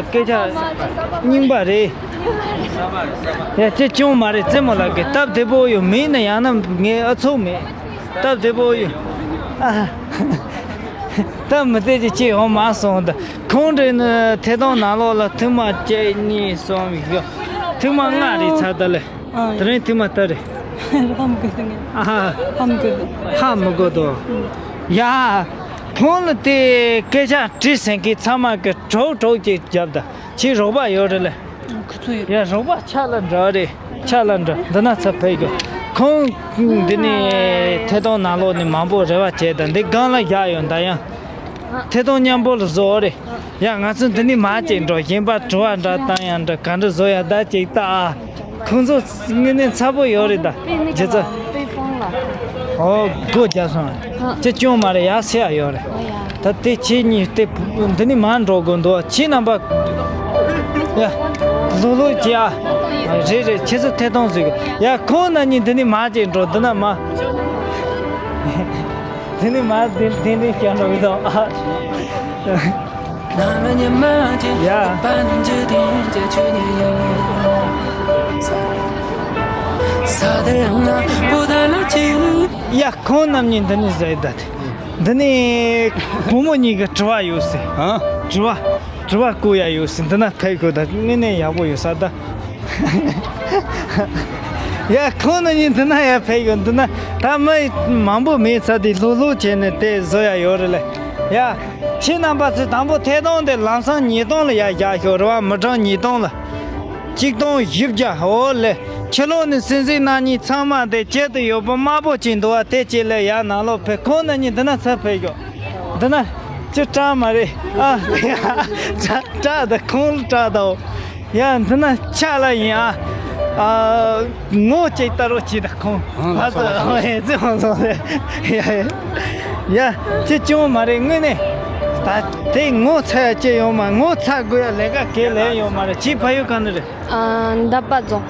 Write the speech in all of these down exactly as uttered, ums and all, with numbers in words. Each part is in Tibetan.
སྐད་ཆ་རྙིང་པ་རེད། ཡ་ཅི་ཅུང་མ་རེད། རྩེད་མོ་ལགས་ཀྱི་སྟབས་བདེ་པོ་ཡོད། མིན་ན་ཡང་ན་ངའི་ཨ་ཚོགས་མེད། སྟབས་བདེ་པོ་ཡོད། ཨ། སྟབས་མི་བདེ་ཅི་ཅི་ཡོང་མ་སོང་ད། ཁོང་འདྲ་ནི་ཐད་གཏོང་ནང་ལོགས་ལ་ཐེངས་མ་གཅིག་གཉིས་གསུམ་ཡོད། ཐེངས་མ་ལྔ་རེད་ཚར་ད་ལེ། ཨ། དེ་རིང་ཐེངས་མ་ལྟར་རེད། ཧ་མི་གོ་འདུག་ངས། ཨ་ཧ། ཧ་མི་གོ་འདུག་ཧ་མི་གོ་འདུག་ཡ། ཁོང་ལ་དེ་སྐད་ཆ་དྲིས་ཟིན་གི་ཚང་མ་གི་གྲོགས་གྲོགས་ཅིག་རྒྱབ་ད། ཁྱེད་རོགས་པ་ཡོད་རེད་ལེ། ཁུ་ཚུར་ཡོད། ཡ་རོགས་པ་ཆ་ལ་འདྲ་རེད། ཆ་ལ་འདྲ། འདི་ན་ཚ་ཕེབས་གི། ཁོང་འདི་ནས་ཐད་གཏོང་ནང་ལོགས་ནས་མང་པོ་རེ་བ་བྱས་ད་འདི་སྒང་ལ་བཞག་ཡོད་ད་ཡང་། ཐད་གཏོང་མཉམ་པོ་ལ་བཟོ་རེད། ཡ་ང་ཚོ་འདི་ནས་མར་ཅིག་འགྲོ། གཞན་པ་དྲི་བ་འདྲ་བཏང་ཡང་འདྲ། ག་འདྲ་བཟོ་ཡ་ད་ཅིག་ལྟ་ཨ། ཁོང་ཚོ་དངོས་གནས་ཚ་པོ་ཡོད་རེད་ད། རྗེ་ཙོ། ཨོ་སྒོ་རྒྱབ་སོང་། ཅི་ཅུང་མ་རེད། ཡ་སེ་ཡ་ཡོད་རེད། ད་དེ་ཁྱེད་གཉིས་དེ་འདི་ནས་མར་འགྲོ་དགོས་འདུག་ཁྱེད་རྣམ་པ། ཡ། ལོ་ལོ་ཅི་ཨ། རེད་རེད། ཁྱེད་ཚོ་ཐད་གཏོང་ཟིག་ཡ་ཁོང་རྣམ་གཉིས་འདི་ནས་མར་ཅིག་འགྲོ། འདི་ན་མ། དེ་ནི་མ་དེ་དེ་འདྲའི་སྐྱ་འགྲོ་གི་དང་ཨ། ཡ། ཡ་ཁོང་རྣམ་གཉིས་འདི་ནི་ཟེར་ད་དེ། འདི་ནི་བུ་མོ་གཉིས་ཀྱི་དྲི་བ་ཡོད་ཟེར། ཨ། དྲི་བ། དྲི་བ་བཀོད་ཡ་ཡོད་ཟེར། འདི་ན་ཕེབས་དགོས་ད། དངོས་གནས་ཡག་པོ་ཡོད་ས་ད། ཡ་ཁོང་རྣམ་གཉིས་འདི་ན་ཡ་ཕེབས་ཡོད། འདི་ན་ད་མི་མང་པོ་མེད་ས་དེ་ལྷོད་ལྷོད་བྱས་ནས་དེ་བཟོ་ཡ་ཡོད་རེད་ལེ། ཡ། ཁྱེད་རྣམ་པ་ཚོས་དང་པོ་ཐད་གཏོང་དེ་ལམ་སང་ཉིས་སྟོང་ལ་ཡ་བཞག་ཤོག་རེད་བ། མི་གྲངས་ཉིས་སྟོང་ལ། གཅིག་སྟོང་བཞི་བརྒྱ། འོ་ལེ། ཕྱི་ལོགས་ནས་གསན་གཟིགས་གནང་མཁན་ཚང་མ་དེ་དཀྱིལ་དུ་ཡོད་པ་དམར་པོ་ཅིག་འདུག་བ། དེ་ཅིག་ལ་ཡ་ནང་ལོགས་ཕེབས། ཁོང་རྣམ་གཉིས་འདི་ན་ཚུར་ཕེབས་ཤོག་འདི་ན་ཅི་སྐྲག་མ་རེད་ཨ། སྐྲག་སྐྲག་ད། ཁོང་ལ་སྐྲག་ད། ཡ་འདི་ན་ཕྱག་ལ་ཡིན་ཨ། ཨ། ངོ་གཅིག་ལྟ་རོགས་གྱིས་ད་ཁོང་། ཨ་ལགས་སོ་ལགས་སོ། ཨེ་ཙི་ཧོང་སོང་ཟེར། ཡ་ཡ། ཡ་ཅི་ཅུང་མ་རེད་དངོས་གནས། ད་དེ་ངོ་ཚ་ཡ་ཅི་ཡོད་མ། ངོ་ཚ་དགོས་ཡ་ལས་ཀ་གལ་ལས་ཡོད་མ་རེད། ཁྱེད་ཕ་ཡུལ་ག་ནས་རེད། ཨ། འདབ་པ་རྫོང་།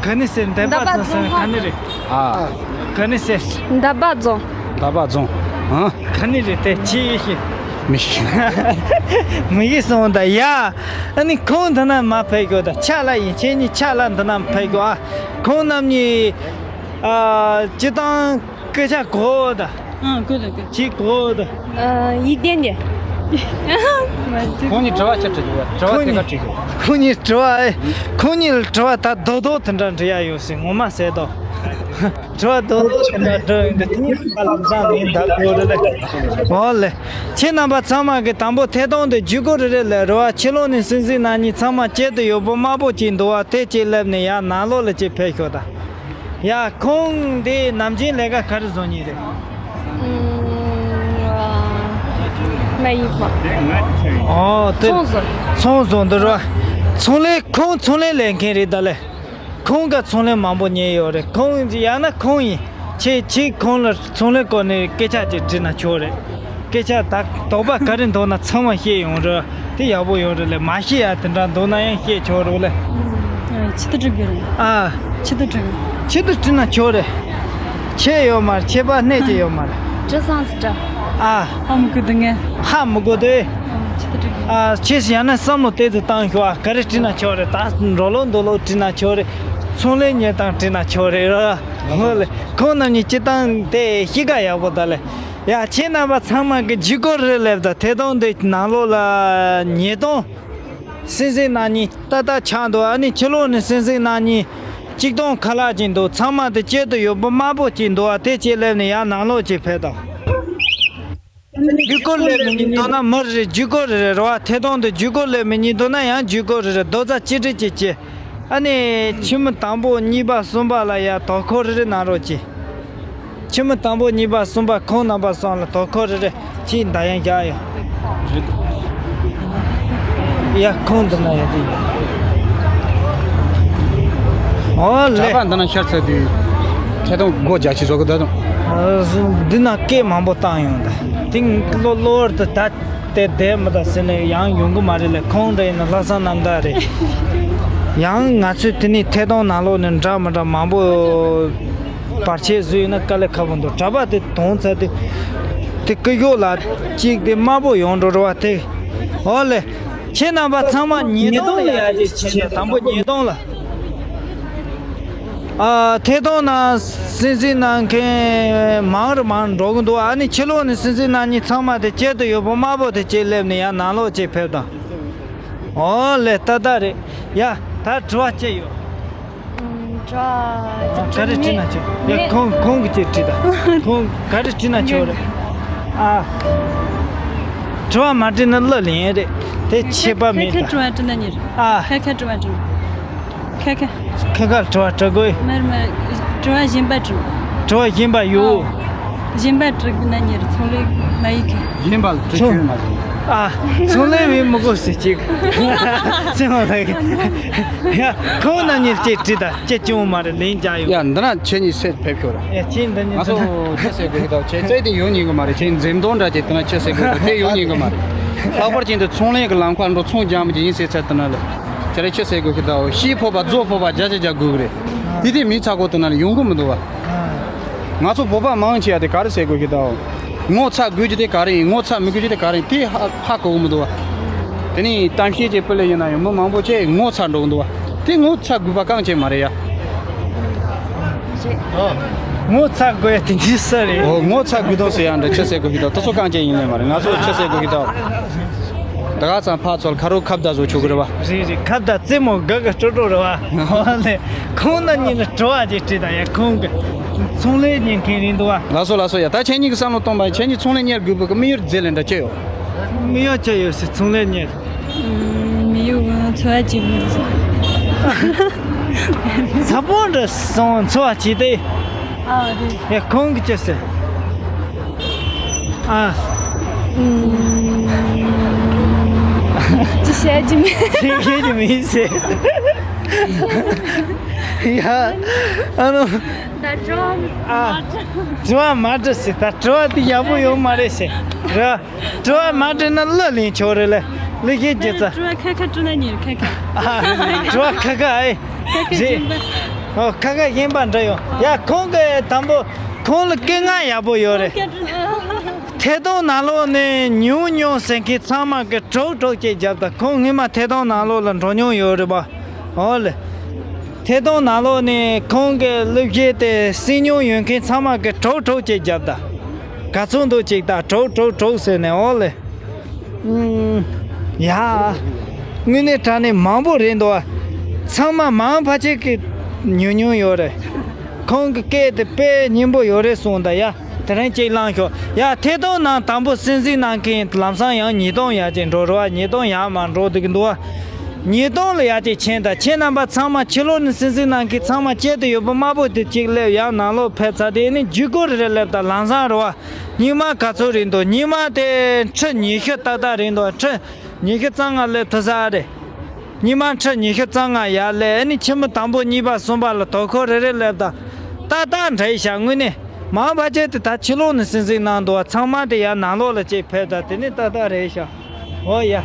ག་ནས་ཟེར། འདབ་པ་རྫོང་ཟེར་ག་ནས་རེད། ཨ། ག་ནས་ཟེར། འདབ་པ་རྫོང་། འདབ་པ་རྫོང་། ཨ། ག་ནས་རེད་དེ་ཁྱེད་ཡེ་ཤེས། མི་ཤེས། མི་ཤེས་སོང་ད་ཡ། ཨ་ནི་ཁོང་འདི་ན་མ་ཕེབས་དགོས་ད། ཕྱག་ལ་ཡིན། ཁྱེད་གཉིས་ཕྱག་ལ་འདི་ན་ཕེབས་དགོས་ཨ། ཁོང་རྣམ་གཉིས། ཨ། སྤྱི་བཏང་སྐད་ཆ་གོ་ད། ཨ། གོ་ད་གོ། ཅི་གོ་ད། ཨ། ཡིག་ལྡན་གྱི། ཁོང་གཉིས་དྲི་བ་ཆ་དྲི་དགོས། དྲི་བ་ཁོང་དེ་ག་གཉིས། དྲི་དགོས། ཁོང་གཉིས་དྲི་བ་ཨེ། ཁོང་གཉིས་ལ་དྲི་བ་ད་རྡོག་རྡོག་དེ་འདྲ་འདྲི་ཡ་ཡོད་ཟེར་ངོ་མ་ཟེར་དོ། དྲི་བ་རྡོག་རྡོག་དེ་འདྲ་འདྲི་ཡོང་དུས་དེ་ནི་ཁ་ལམ་སང་མིན་ད་གོ་རེད་ལེ། འོ་ལེ། ཁྱེད་རྣམ་པ་ཚང་མ་གི་དང་པོ་ཐད་གཏོང་དེ་བརྒྱུད་སྐུར་རེ་རེ་ལས་རེ་བ། ཕྱི་ལོགས་ནས་གསན་གཟིགས་གནང་མཁན་ཚང་མ་དཀྱིལ་དུ་ཡོད་པོ་དམར་པོ་ཅིག་འདུག་བ། དེ་ཅིག་སླེབས་ནས་ཡར་ནང་ལོགས་ལ་ཅིག་ཕེབས་ཤོག་ད། ཡ། ཁོང་འདི་ནམ་རྒྱུན་ལས་ཀ་ག་རེ་བཟོ་མཁན་རེད། ཨུམ། ཨ། མ་ཡིན་པ། ཨོ་དེ། ཚོང་བཟོ། ཚོང་བཟོ་འདི་རེད་བ། ཚོང་ལས། ཁོང་ཚོང་ལས་ལས་མཁན་རེད་ད་ལེ། ཁོང་ག་ཚོང་ལས་མང་པོ་ཉོས་ཡོད་རེད། ཁོང་ཡང་ན་ཁོང་ཡིན། ཁྱེད་ཁྱེད་ཁོང་ལ་ཚོང་ལས་སྐོར་ནས་སྐད་ཆ་ཅིག་དྲིས་ན་ཆོག་རེད། སྐད་ཆ་ད་དོགས་པ་ག་རེ་འདུག་ན་ཚང་མ་བཤད་ཡོང་རེད། དེ་ཡག་པོ་ཡོད་རེད་ལེ། མ་བཤད་ཡ་དེ་འདྲ་འདུག་ན་ཡང་བཤད་ཆོག་རེད་ལེ། ཨ། ཆེད་དུ་འགྲིག་གི་རེད། ཨ། ཆེད་དུ་འགྲིག་གི། ཆེད་དུ་དྲིས་ན་ཆོག་རེད། ཆད་ཡོད་མ་རེད། ཆད་པ་གནས་ཀྱི་ཡོད་མ་རེད། དྲི་སང་ཙི་དྲ། ཨ། ཧ་མི་གོ་འདུག་ངས། ཧ་མི་གོ་འདུག་ཨ། ཆེད་དུ་འགྲིག་གི། ཨ། ཆེད་ཡང་ན་བསམ་བློ་ཏོག་ཙམ་བཏང་ཤོག་ཨ། ག་རེ་དྲིས་ན་ཆོག་རེད། ད་འགྲོ་ལོ་འདུག་ལོ་དྲིས་ན་ཆོག་རེད། ཚོང་ལས་གཉེར་སྟངས་དྲིས་ན་ཆོག་རེད་ར། འོ་ལེ། ཁོང་རྣམ་གཉིས་སྤྱིར་བཏང་དེ་གཤིས་ཀ་ཡག་པོ་ད་ལེ། ཡ། ཁྱེད་རྣམ་པ་ཚང་མ་གི་བརྒྱུད་སྐུར་རེ་ལེབ་ད། ཐད་གཏོང་དེ་ནང་ལོགས་ལ་ཉིས་སྟོང་གསན་གཟིགས་གནང་མཁན་ཏག་ཏག་ཆགས་འདུག་ཨ་ནི་ཕྱི་ལོགས་ནས་གསན་གཟིགས་གནང་མཁན་གཅིག་སྟོང་ཁ་ལག་ཅིག་འདུག་ཚང་མ་དེ་དཀྱིལ་དུ་ཡོད་པོ་དམར་པོ་ཅིག་འདུག་ཨ། དེ་ཅིག་སླེབས་ནས་ཡར་ནང་ལོགས་ཅིག་ཕེབས་དང་། བརྒྱུད་སྐུར་སླེབས་མི་ཉན་འདུག་ན་མི་རེ་རེ་བརྒྱུད་སྐུར་རེ་རེ་རེད་བ། ཐད་གཏོང་དུ་བརྒྱུད་སྐུར་སླེབས་མི་ཉན་འདུག་ན་ཡང་བརྒྱུད་སྐུར་རེ་རེ། རྡོག་རྩ་གཅིག་སྒྲིལ་གྱིས་བྱེད། ཨ་ནི་ཁྱི་མོ་དང་པོ་གཉིས་པ་གསུམ་པ་ལ་ཡ་དོ་ཁུར་རེ་རེ་གནང་རོགས་གྱིས། ཁྱི་མོ་དང་པོ་གཉིས་པ་གསུམ་པ་ཁོང་རྣམ་པ་གསུམ་ལ་དོ་ཁུར་རེ་རེ་གཅིག་མདའ་ཡང་བཞག་ཡོད། རེད། ཡ་ཁོང་འདི་ན་ཡོད་དེ། ཨོ་ལེ། གྲྭ་པ་འདི་ན་ཤར་ཚར་དུས་ཐད་གཏོང་སྒོ་རྒྱག་ཆེད་བཟོ་གི་འདུག་དང་། འདི་ན་སྐད་མང་པོ་བཏང་ཡོང་ད། དེང་གློ་གློ་བུར་དུ་ད་དེ་བསྡད་མི་ད་ཟེར་ནས་ཡང་ཡོང་གི་མ་རེད་ལེ། ཁོང་འདྲ་ཡིན་ན་ལྷག་བསམ་རྣམ་དག་རེད། ཡང་ང་ཚོས་དེ་ནས་ཐད་གཏོང་ནང་ལོགས་ནས་འདྲ་མི་འདྲ་མང་པོ་བར་ཆད་བཟོས་ཡོད་ན་དཀའ་ལས་ཁག་པོ་འདུག་གྲྭ་པ་དེ་དོང་ཚ་དེ་དེ་སྐུ་ཞབས་ལ་གཅིག་དེ་དམར་པོ་ཡོང་འགྲོ་རེད་བ་དེ། ཨོ་ལེ། ཁྱེད་རྣམ་པ་ཚང་མ་ཉིས་སྟོང་ལ་ཡར་རྒྱས་ཕྱིན་ནས། དང་པོ་ཉིས་སྟོང་ལ། ཨ། ཐད་གཏོང་ནང་སྲིད་འཛིན་གནང་མཁན་མང་རུ་མང་རུ་འགྲོ་གི་འདུག་ཨ་ནི་ཕྱི་ལོགས་ནས་སྲིད་འཛིན་གནང་མཁན་ཚང་མ་དེ་དཀྱིལ་དུ་ཡོད་པ་དམར་པོ་དེ་གཅིག་སླེབས་ནས་ཡར་ནང་ལོགས་གཅིག་ཕེབས་དང་། ཨོ་ལེ། ཏག་ཏག་རེད། ཡ། ད་དྲི་བ་ཅི་ཡོད། ཨུམ། དྲི་བ་ག་རེ་དྲིས་ན་ཆོག་ཡ། ངས་ཁོང་ཁོང་གིས་ཅིག་དྲིས་དང་། ཁོང་ག་རེ་དྲིས་ན་ཆོག་རེད། ཨ། དྲི་བ་མ་དྲིས་ན་གླུ་ལེན་རེད། དེ་ཁྱད་པར་མེད་ད། ཁ་ཁ་དྲི་བ་དྲིས་ན་ཉེར། ཨ། ཁ་ཁ་དྲི་བ་དྲིས། ཁ་ཁ། ཁ་ཁ་དྲི་བ་དྲི་དགོས། མར་མར། དྲི་བ་གཞན་པ་དྲིས། དྲི་བ་གཞན་པ་ཡོད། ཨ། གཞན་པ་དྲི་ན་ཉེར་ཚོང་ལས་མ་ཡིན་གི། གཞན་པ་ལ་དྲི་ཚོང་ཁྱོད་མ་བྱུང་། ཨ། ཚོང་ལས་མི་མི་དགོས་ཟེར་ཅིག་ཚེ་མ་ལགས། ཡ། ཁོང་རྣམ་གཉིས་ཅིག་དྲིས་དང་། ཅི་བྱུང་མ་རེད། ལན་རྒྱག་ཡོད། ཡ། འདི་ན་ཁྱེད་གཉིས་སེ་ཕེབས་ཤོག་ར། ཡ། ཁྱེད་འདི་ནི་ང་ཚོ་འདི་ན། ཁྱེད་ཟེར་དགོས་ཀྱི་དང་། ཁྱེད་ཚོས་དེ་ཡོང་ཉན་གི་མ་རེད། ཁྱེད་འཛེམ་དོན་འདྲ་ཅིག་འདི་ན་ཁྱེད་ཟེར་དགོས་ཀྱི་དང་། དེ་ཡོང་ཉན་གི་མ་རེད། ལྷག་པར་ཅན་དུ་ཚོང་ལས་ཀྱི་ལམ་ཁ་འགྲོ། ཚོང་རྒྱག་མི་རྒྱག་ཡིན་ཟེར་ཚར། དེ་ན་ལ་ཁྱེད་རེ་ཁྱེད་ཟེར་དགོས་ཀྱི་དང་། ཤི་ཕོ་བ་རྫོ་ཕོ་བ་བརྒྱ་ཆ་བརྒྱ་དགོས་ཀྱི་རེད། དེ་དེ་མི་ཚ་གོ་དེ་ན་ལ་ཡོང་གི་མི་འདུག་བ། ང་ཚོ་བོད་པ་མང་ཆེ་བ་དེ་ག་རེ་ཟེར་དགོས་ཀྱི་དང་། ངོ་ཚ་དགོས་རྒྱུ་དེ་ག་རེ་ཡིན། ངོ་ཚ་མི་དགོས་རྒྱུ་དེ་ག་རེ་ཡིན། དེ་ཧ་ཧ་གོ་གི་མི་འདུག་བ། དེ་ནས་གཏམ་བཤད་ཅིག་སྤེལ་ལེ་ཡིན་ན་ཡང་མི་མང་པོ་ཅིག་ངོ་ཚ་འགྲོ་གི་འདུག་བ། དེ་ངོ་ཚ་དགོས་པ་གང་ཅི་མ་རེད་ཡ། ངོ་ཚ་དགོས་ཡ་དེ་འདི་ས་རེད། ཨོ། ངོ་ཚ་དགོས་དོན་ཟེར་ཡ་འདྲ་ཁྱེད་ཟེར་དགོས་ཀྱི་དང་། དེ་ཚོ་གང་ཅི་ཡིན་ལེ་མ་རེད། ང་ཚོ་ཁྱེད་ཟེར་དགོས་ཀྱི་དང་། ད་ག་ཙམ་ཕར་ཚུར་ཁ་རོག་ཁ་བརྡ་བཟོ་ཆོག་གི་རེད་བ། རེད་རེད། ཁ་བརྡ་རྩེད་མོ་དགའ་དགའ་སྤྲོ་སྤྲོ་རེད་བ། ཨོ་ལེ། ཁོང་རྣམ་གཉིས་ལ་དྲི་བ་ཅིག་དྲིས་དང་ཡ། ཁོང་གི་ཚོང་ལས་ཉན་མཁན་རེད་འདུག་བ། ལགས་སོ་ལགས་སོ། ཡ། ད་ཁྱེད་གཉིས་ཀྱི་བསམ་བློ་གཏོང་པ་ཡིན། ཁྱེད་གཉིས་ཚོང་ལས་གཉེར་དགོས་པའི་གི་དམིགས་ཡུལ་རྫས་ལས་འདྲ་ཅི་ཡོད། དམིགས་ཡུལ་ཅི་ཡོད་ཟེར། ཚོང་ལས་གཉེར། ཨུམ། དམིགས་ཡུལ་འཚོ་བ་སྐྱེལ་དགོས། ཚ་པོ་འདྲ་སོང་འཚོ་བ་སྐྱེལ་ཏེ། ཨ་རེད། ཡ། ཁོང་གིས་ཅི་ཟེར། ཨ། ཨུམ། ཅི་བཤད་རྒྱུ་མེད། ཅི་བཤད་རྒྱུ་མེད་ཟེར། ཡ། ཨ་ནོ། ད་དྲི་བ་ཨ། མ་དྲི། དྲི་བ་མ་དྲི་ཟེར། ད་དྲི་བ་དེ་ཡག་པོ་ཡོད་མ་རེད་ཟེར། རེད། དྲི་བ་མ་དྲིས་ན་གླུ་ལེན་ཆོག་རེད་ལེ། གླུ་གཞས་རྒྱག་ཚར། དྲི་བ་ཁ་ཁ་དྲིས་ན་ཉེར། ཁ་ཁ། ཨ། དྲི་བ་ཁ་ཁ་ཨེ། ཁ་ཁ་རེད། གཞན་པ། ཨོ། ཁ་ཁ་གཞན་པ་འདྲ་ཡོང་། ཡ། ཁོང་གི་དང་པོ་ཁོང་ལ་སྐད་ངག་ཡག་པོ་ཡོད་རེད། ཁ་ཁ་དྲིས། ཐད་གཏོང་ནང་ལོགས་ནས་ཉུང་ཉུང་ཟེར་མཁན་ཚང་མ་གི་གྲོགས་གྲོགས་ཅིག་རྒྱབ་དང་། ཁོང་སྔོན་མ་ཐད་གཏོང་ནང་ལོགས་ལ་འགྲོ་མྱོང་ཡོད་རེད་པ། ཨོ་ལེ། ཐད་གཏོང་ནང་ལོགས་ནས་ཁོང་གི་གླུ་གཞས་དེ་གསན་མྱོང་ཡོད་མཁན་ཚང་མ་གི་གྲོགས་གྲོགས་ཅིག་རྒྱབ་དང་། ག་ཚོད་འདུག་ཅིག་ད་གྲོགས་གྲོགས་གྲོགས་ཟེར་ནས། ཨོ་ལེ། ཨུམ། ཡ། དངོས་གནས་དྲང་གནས་མང་པོ་རེད་འདུག་བ། ཚང་མ་མང་ཕལ་ཆེར་གི་ཉུང་ཉུང་ཡོད་རེད། ཁོང་གི་སྐད་དེ་དཔེ་སྙན་པོ་ཡོད་རེད་གསུངས་ད་ཡ། དེ་རིང་གཅིག་བླངས་ཤོག་ཡ། ཐད་གཏོང་ནང་དང་པོ་སྲིད་འཛིན་གནང་མཁན་ལམ་སང་ཡང་ཉིས་སྟོང་ཡར་ཅིག་འགྲོ་རེད་བ། ཉིས་སྟོང་ཡར་མར་འགྲོ་བསྡད་ཀྱི་འདུག་བ། ཉིས་སྟོང་ལ་ཡར་ཅིག་ཕྱིན་ད། ཁྱེད་རྣམ་པ་ཚང་མ་ཕྱི་ལོགས་ནས་སྲིད་འཛིན་གནང་མཁན་ཚང་མ་དཀྱིལ་དུ་ཡོད་པ་དམར་པོ་དེ་གཅིག་སླེབས། ཡང་ནང་ལོགས་ཕེབས་ཚར། དེ་ནི་བརྒྱུད་སྐུར་རེ་སླེབས་ད། ལམ་སང་རེད་བ། སྙིགས་མ་ག་ཚོད་རེད་འདུག་སྙིགས་མ་དེ་ཁྲི་ཉི་ཤུ་ཏག་ཏག་རེད་འདུག་ཁྲི་ཉི་ཤུ་རྩ་ལྔ་སླེབས་ཐུབ་ས་རེད། སྙིགས་མ་ཁྲི་ཉི་ཤུ་རྩ་ལྔ་ཡར་སླེབས། ཨ་ནི་ཁྱིམ་མི་དང་པོ་གཉིས་པ་གསུམ་པ་ལ་དོ་ཁུར་རེ་རེ་སླེབས་ད། ཏག་ཏག་འདྲ་ཡི་ཤག་དངོས་གནས་མང་ཕལ་ཆེར་དེ་ད་ཕྱི་ལོགས་ནས་སྲིད་འཛིན་གནང་འདུག་བ། ཚང་མ་དེ་ཡར་ནང་ལོགས་ལ་ཅིག་ཕེབས་ད། དེ་ནི་ཏག་ཏག་རེད་ཤག་ཨོ་ཡ། ཨ།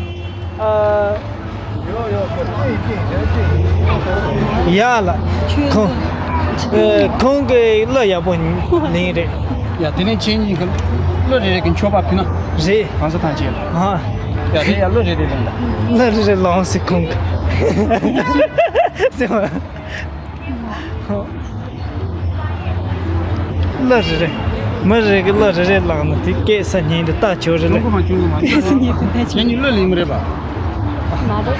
ཡ་ལ། ཁོང་། ཨེ། ཁོང་གི་གླུ་ཡག་པོ་ལེན་རེད། ཡ། དེ་ནས་ཁྱེད་གཉིས་ཀྱི་གླུ་རེ་རེ་གི་མཆོད་པ་ཕུལ་ན། རེད། གང་ས་ཐང་ཆེ་ལ། ཨ། ཡ། རེད་ཡ། གླུ་རེ་རེ་ལེན་ད། གླུ་རེ་རེ་ལོངས་སུ་ཁོང་གི། གླུ་རེ་རེ། མི་རེ་གི་གླུ་རེ་རེ་བླངས་ན་དེ་སྐད་ས་ཉན་དུ་ལྟ་ཆོག་རེད་ལེ། ཁྱེད་གཉིས་གླུ་ལེན་མི་རེད་པ། མ་རེད།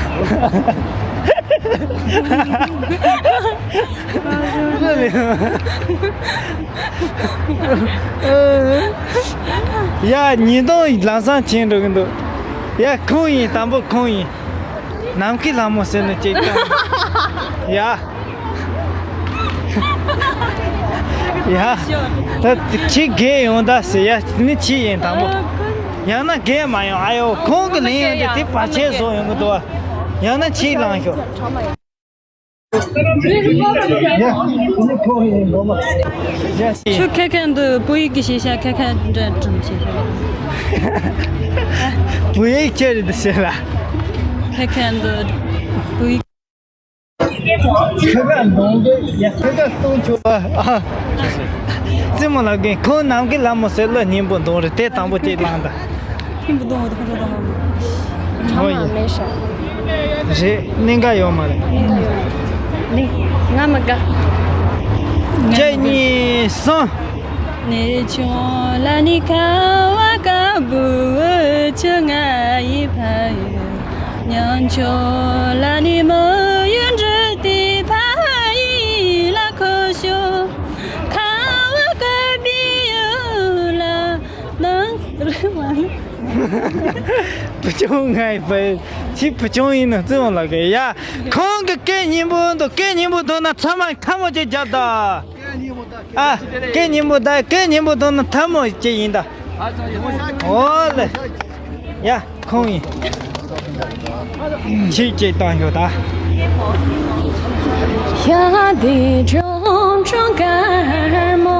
གླུ་ལེན། ཡ། ཉིས་སྟོང་ལམ་སང་ཕྱིན་འགྲོ་གི་འདུག་ཡ། ཁོང་ཡིན། དང་པོ་ཁོང་ཡིན། ནམ་མཁའི་ལྷ་མོ་ཟེར་ནས་ཅིག་བཏང་། ཡ། ཡ། ད་ཁྱི་རྒས་ཡོང་ད་ཟེར་ཡ། ནི་ཁྱི་ཡིན་དང་པོ། ཡང་ན་རྒས་མ་ཡོང་། ཨ་ཡོ། ཁོང་གི་ལེན་ཡོང་དུས་དེ་བར་ཆད་བཟོ་ཡོང་གི་འདུག་བ། ཡང་ན་ཁྱི་བླངས་ཤོག་ཁྱོད་ཁ་ཁ་འདི་བོད་ཡིག་གི་ཤེས་བྱ་ཁ་ཁ་འདྲ་བྲིས་ཤེས་བྱ། བོད་ཡིག་ཁྱེད་རེད་འདི་ཤེས་ལ། ཁ་ཁ་འདི་བོད་ཡིག་ཁ་ཁ་འདོང་གི་ཡ། ཁ་ཁ་གཏོང་ཆོག་ཨ། རྩེད་མོ་ལབ་མཁན་ཁོང་ནམ་མཁའི་ལྷ་མོ་ཟེར་གླུ་སྙན་པོ་འདོན་རེད། དེ་དང་པོ་ཅིག་བླངས་དང་། སྙན་པོ་འདོན་བ་དང་ཁོ་ཚོ་དང་། ཨ་མ་མེད་ཤག་རེད། གནད་འགག་ཡོད་མ་རེད། གནད་འགག་ཡོད་མ་རེད། ལེ། ང་མི་དགའ། གཅིག་གཉིས་གསུམ། གནས་ཆུང་ལ་ནི་ཁ་བ་དཀར་པོའི་འུ་ཆུ་ང་ཡི་ཕ་ཡུལ། ཉམ་ཆུང་ལ་ནི་མི་ཡུལ་འབྲི་དེ་ཕ་ཡུལ་ལ་ཁོ་ཤོ། ཁ་བ་དཀར་པོའི་ཡུལ་ལ་ནང་རི་མ་ལུ། བུ་ཆུང་ང་ཡི་ཕ་ཡུལ། ཁྱི་བུ་ཆུང་ཡིན་ན་བརྩི་འོང་ལ་གི་ཡ། ཁོང་གི་སྐད་སྙན་པོ་འདུག་སྐད་སྙན་པོ་འདུག་ན་ཚང་མ་ཐལ་མོ་ཅིག་རྒྱབ་དང་། ཨ། སྐད་སྙན་པོ་ད་སྐད་སྙན་པོ་འདུག་ན་ཐལ་མོ་ཅིག་ཡིན་ད། ཨོ་ལེ། ཡ་ཁོང་ཡིན། ཁྱི་ཅིག་བཏང་ཡོད་ད། ཤ་དེ་ཁྲོམ་ཁྲོམ་དཀར་མོ།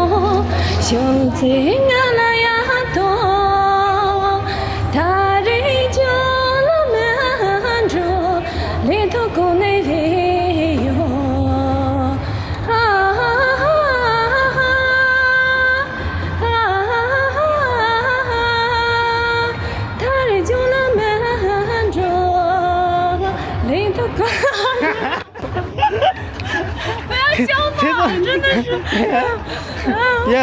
ཤོག་ཚེ་ང་ལ་ཡ་ཏོ། ད་རེས་ཇོ་ལ་མ་འགྲོ། ལས་ཐོག་གོ་ནས་རེ་ཡོད། ད་རེས་ཇོ་ལ་མ་འགྲོ། ལས་ཐོག་གོ།不要笑场，真的是。ཡ།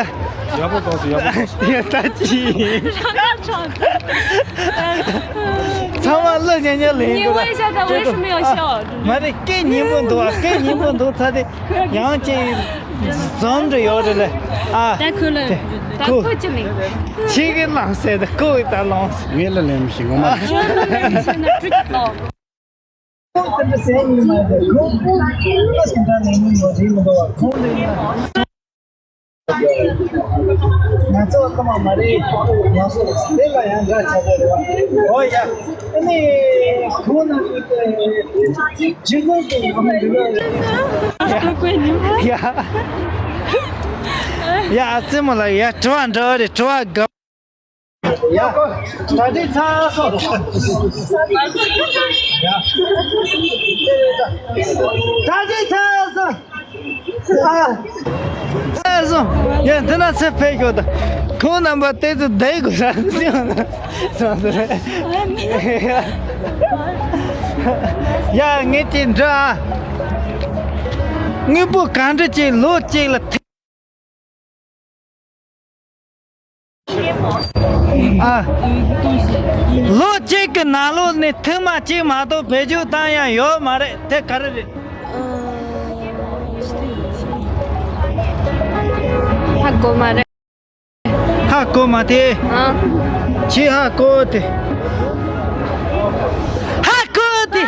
ཡག་པོ་གཏོང་སོང་། ཡག་པོ་གཏོང་སོང་། ཡ་ད་ཅི། ཚང་མ་ལ་ཉན་ཉན་ལེན། 你问一下他为什么要笑？ མ་རེད། སྐད་སྙན་པོ་འདུག་ཨ། སྐད་སྙན་པོ་འདུག་ཚ་དེ་ཡང་ཅིག་འཛོམས་འདྲ་ཡོད་རེད་ལེ། ཨ། ད་ཁོ་ལ་ད་ཁོ་ཅི་ལེན། ཁྱེད་ཀྱི་ལངས་སེ་ད་ཁོ་ད་ལངས། ངས་ལ་ལེན་མི་ཤེས་ངོ་མ། ཁྱོད་ལ་ལེན་ཤེས་ན་ཁྲུ་ཅིག་ལོ། ང་ཚོ་ཀ་མ་མ་རེད། ང་ཚོ་དེ་ལ་ཡང་འདྲ་ཆགས་པ་རེད་བ། ཨོ་ཡ། ཨ་ནི་ཁོང་ན་ཇི་ལྟར་དུ་ཡང་འདྲ་ཡ། ཡ་ཨ་ཙི་མོ་ལ་ཡ་དྲི་བ་འདྲི་བ་རེད། དྲི་བ་དགའ། ཡ། ད་ལྟའི་ཚ་སོ། ཡ། ད་ལྟའི་ཚ་སོ། ཨ། ཚ་སོ། ཡ་འདི་ན་ཚེ་ཕེབས་ཤོག་ད། ཁོང་རྣམ་པ་ཏོག་ཙམ་བསྡད་དགོས་ས་སོང་། ཡ་ངས་ཅིག་འདྲི་ཨ། དངོས་པོ་གང་འདྲ་ཅིག་ལོ་གཅིག་ལ་ཐེབས། ཨ། ལོ་གཅིག་གི་ནང་ལོགས་ནས་ཐེངས་མ་གཅིག་མ་གཏོགས་བེད་སྤྱོད་བཏང་ཡ་ཡོད་མ་རེད། དེ་ག་རེ་རེད། ཧ་གོ་མ་རེད། ཧ་གོ་མ་དེ། ཨ། ཁྱེད་ཧ་གོ་དེ། ཧ་གོ་དེ།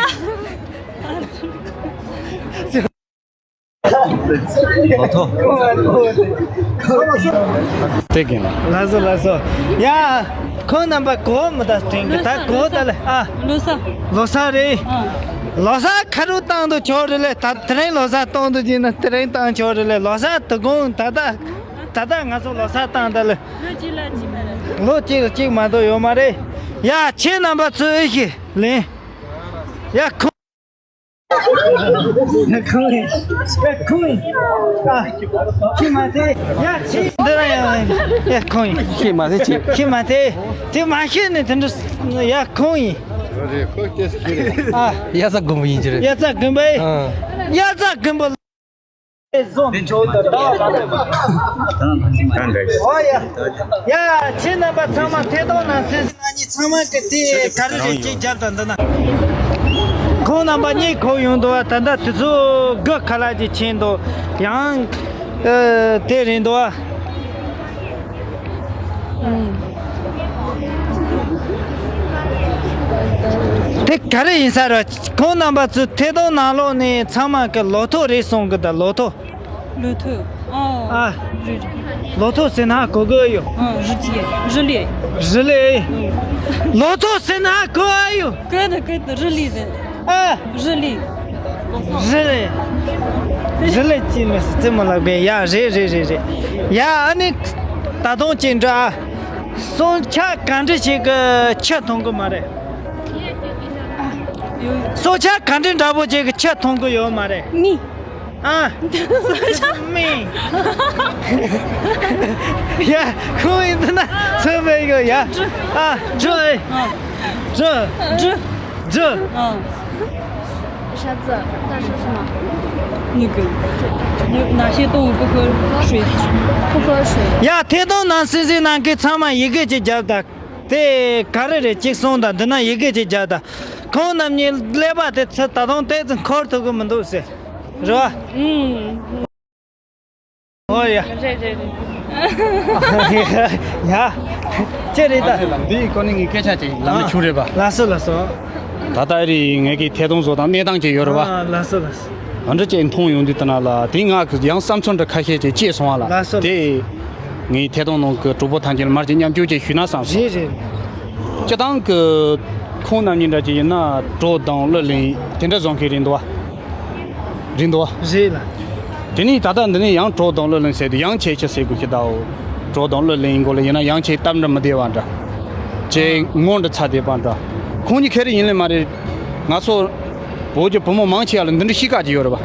ལོ་ཐོ། དེ་གིན། ལགས་སོ་ལགས་སོ། ཡ། ཁོང་རྣམ་པ་གོ་མི་ད་དྲན་གི་ད་གོ་ད་ལེ་ཨ། ལོ་གསར། ལོ་གསར་རེད། ཨ། ལོ་གསར་ཁ་རུ་བཏང་དུ་ཆོག་རེད་ལེ། ད་དེ་རིང་ལོ་གསར་གཏོང་དུ་བྱིན་ན་དེ་རིང་བཏང་ཆོག་རེད་ལེ། ལོ་གསར་དུ་དགོང་ད་ད་ད་ད་ང་ཚོ་ལོ་གསར་བཏང་ད་ལེ། ལོ་གཅིག་ལ་གཅིག་མ་རེད། ལོ་གཅིག་ལ་གཅིག་མ་གཏོགས་ཡོད་མ་རེད། ཡ་ཁྱེད་རྣམ་པ་ཚོས་ཨེ་ཤེས་ལེན། ཡ་ཁོ། ཁོང་ཡིན། ཁོང་ཡིན། ཨ། ཁྱི་མ་དེ། ཡ་ཁྱི། འདི་ར་ཡ། ཡ་ཁོང་ཡིན། ཁྱི་མ་དེ་ཁྱི། ཁྱི་མ་དེ། དེ་མ་ཤེས་ནས་དེ་འདྲ། ཡ་ཁོང་ཡིན། ཨ། ཡ་ས་དགོན་པ་ཡིན་གྱི་རེད། ཡ་ས་དགོན་པ་ཡིན། ཨ། ཡ་ས་དགོན་པ། ཨོ་ཡ། ཡ་ཁྱེད་རྣམ་པ་ཚང་མ་ཐད་གཏོང་གནང་སྲིད། ང་གཉིས་ཚང་མ་གི་དེ་ག་རེ་རེད་ཅིག་རྒྱབ་དང་འདི་ན། ཁོང་རྣམ་པ་གཉིས་གོ་ཡོང་འདུག་བ། ད་ལྟ་དུས་ཚོད་དགུ་ཁ་ལག་ཅིག་ཕྱིན་འདུག་ཡང་། ཨ། དེ་རེད་འདུག་བ། དེ་ག་རེ་ཡིན་ས་རེད། ཁོང་རྣམ་པ་ཚོས་ཐད་གཏོང་ནང་ལོགས་ནས་ཚང་མ་གི་ལོ་ཐོ་རེད་གསུང་གི་ད་ལོ་ཐོ། ལོ་ཐོ། ཨ། ཨ། རེད་རེད། ལོ་ཐོ་ཟེར་ན་གོ་གི་ཡོད། ཨ། རི་ཅི། རི་ལི། རི་ལི། ཨ། ལོ་ཐོ་ཟེར་ན་གོ་ཨ་ཡོད། གོ་ད་གོ་ད་རི་ལི་ཟེར། ཨ། རི་ལི། རི་ལི། རི་ལི་ཅི་མི་སྲིད་རྩེད་མོ་ལགས་པས། ཡ་རེད་རེད་རེད་རེད། ཡ་ཨ་ནི། ད་དུང་ཅིག་འདྲ། སྲོག་ཆགས་ག་འདྲ་ཞིག་གི་ཆུ་འཐུང་གི་མ་རེད། སྲོག་ཆགས་ག་འདྲ་འདྲ་པོ་ཅིག་གི་ཆུ་འཐུང་གི་ཡོད་མ་རེད། མི། ཨ། མི། ཡ། ཁོང་ཡིན་འདི་ན་ཚོད་མེད་གི་ཡ། ཨ། འབྲུ། ཨེ། འབྲུ། འབྲུ། 这。嗯。啥子？他说什么？那个，那些动物不喝水。不喝水。ཡ། ཐད་གཏོང་ནང་གསན་གཟིགས་གནང་མཁན་ཚང་མ་ཡི་གེ་གཅིག་རྒྱབ་དང་། དེ་ག་རེ་རེད། གཅིག་གསུངས་དང་། འདི་ན་ཡི་གེ་གཅིག་རྒྱབ་དང་། ཁོང་རྣམ་གཉིས་ཀླད་པ་དེ་ཚུར་ད་དུང་ཏོག་ཙམ་འཁོར་ཐུབ་ཀྱི་མི་འདུག་ཟེར། རེད་བ། ཨུམ། ཨོ་ཡ། རེད་རེད་རེད། ཡ། ཅི་རེད་ད། འདིའི་སྐོར་ནས་ངས་སྐད་ཆ་ཅིག་ལབ་ན་ཆོག་རེད་པ། ལགས་སོ་ལགས་སོ། ད་ལྟ་རེད། ངས་ཀྱི་ཐད་གཏོང་བཟོ་སྟངས་གནས་སྟངས་ཅིག་ཡོད་རེད་པ། ཨ། ལགས་སོ་ལགས་སོ། ཨ་འདྲ་ཅིག་མཐོང་ཡོང་དུས་དེ་ན་ལ། དེ་ང་གི་ཡང་བསམ་ཚུལ་འདྲ་ཁ་ཤས་ཅིག་སྐྱེས་སོང་བ་ལ། ལགས་སོ། དེ་ངའི་ཐད་གཏོང་ནང་གི་གྲོགས་པོ་ཐམས་ཅད་ལ་མར་ཅིག་མཉམ་སྤྱོད་ཅིག་ཞུས་ན་བསམ་སོང་། རེད་རེད། སྤྱིར་བཏང་གི་ཁོང་རྣམ་གཉིས་འདྲ་ཅིག་ཡིན་ན་གྲོགས་དང་གླུ་ལེན་དེ་འདྲ་བཟོ་མཁན་རེད་འདུག་བ། རེད་འདུག་བ། རེད་ལ། དེ་ནས་ད་ལྟ་འདི་ནས་ཡང་གྲོགས་དང་གླུ་ལེན་ཟེར་དུས། ཡང་ཁྱེད་ཅི་ཟེར་དགོས་ཀྱི་འདུག་གྲོགས་དང་གླུ་ལེན་དགོས་ལ་ཡིན་ན། ཡང་ཁྱེད་སྟབས་འདྲ་མི་བདེ་བ་འདྲ། ཁྱེད་ངོ་འདྲ་ཚ་བདེ་བ་འདྲ། ཁོང་གཉིས་ཁེ་རེ་ཡིན་ལེ་མ་རེད། ང་ཚོ་བོད་ཀྱི་བུ་མོ་མང་ཆེ་བ་ལ་འདི་འདྲ་གཤིས་ཀ་ཅིག་ཡོད་རེད་བ།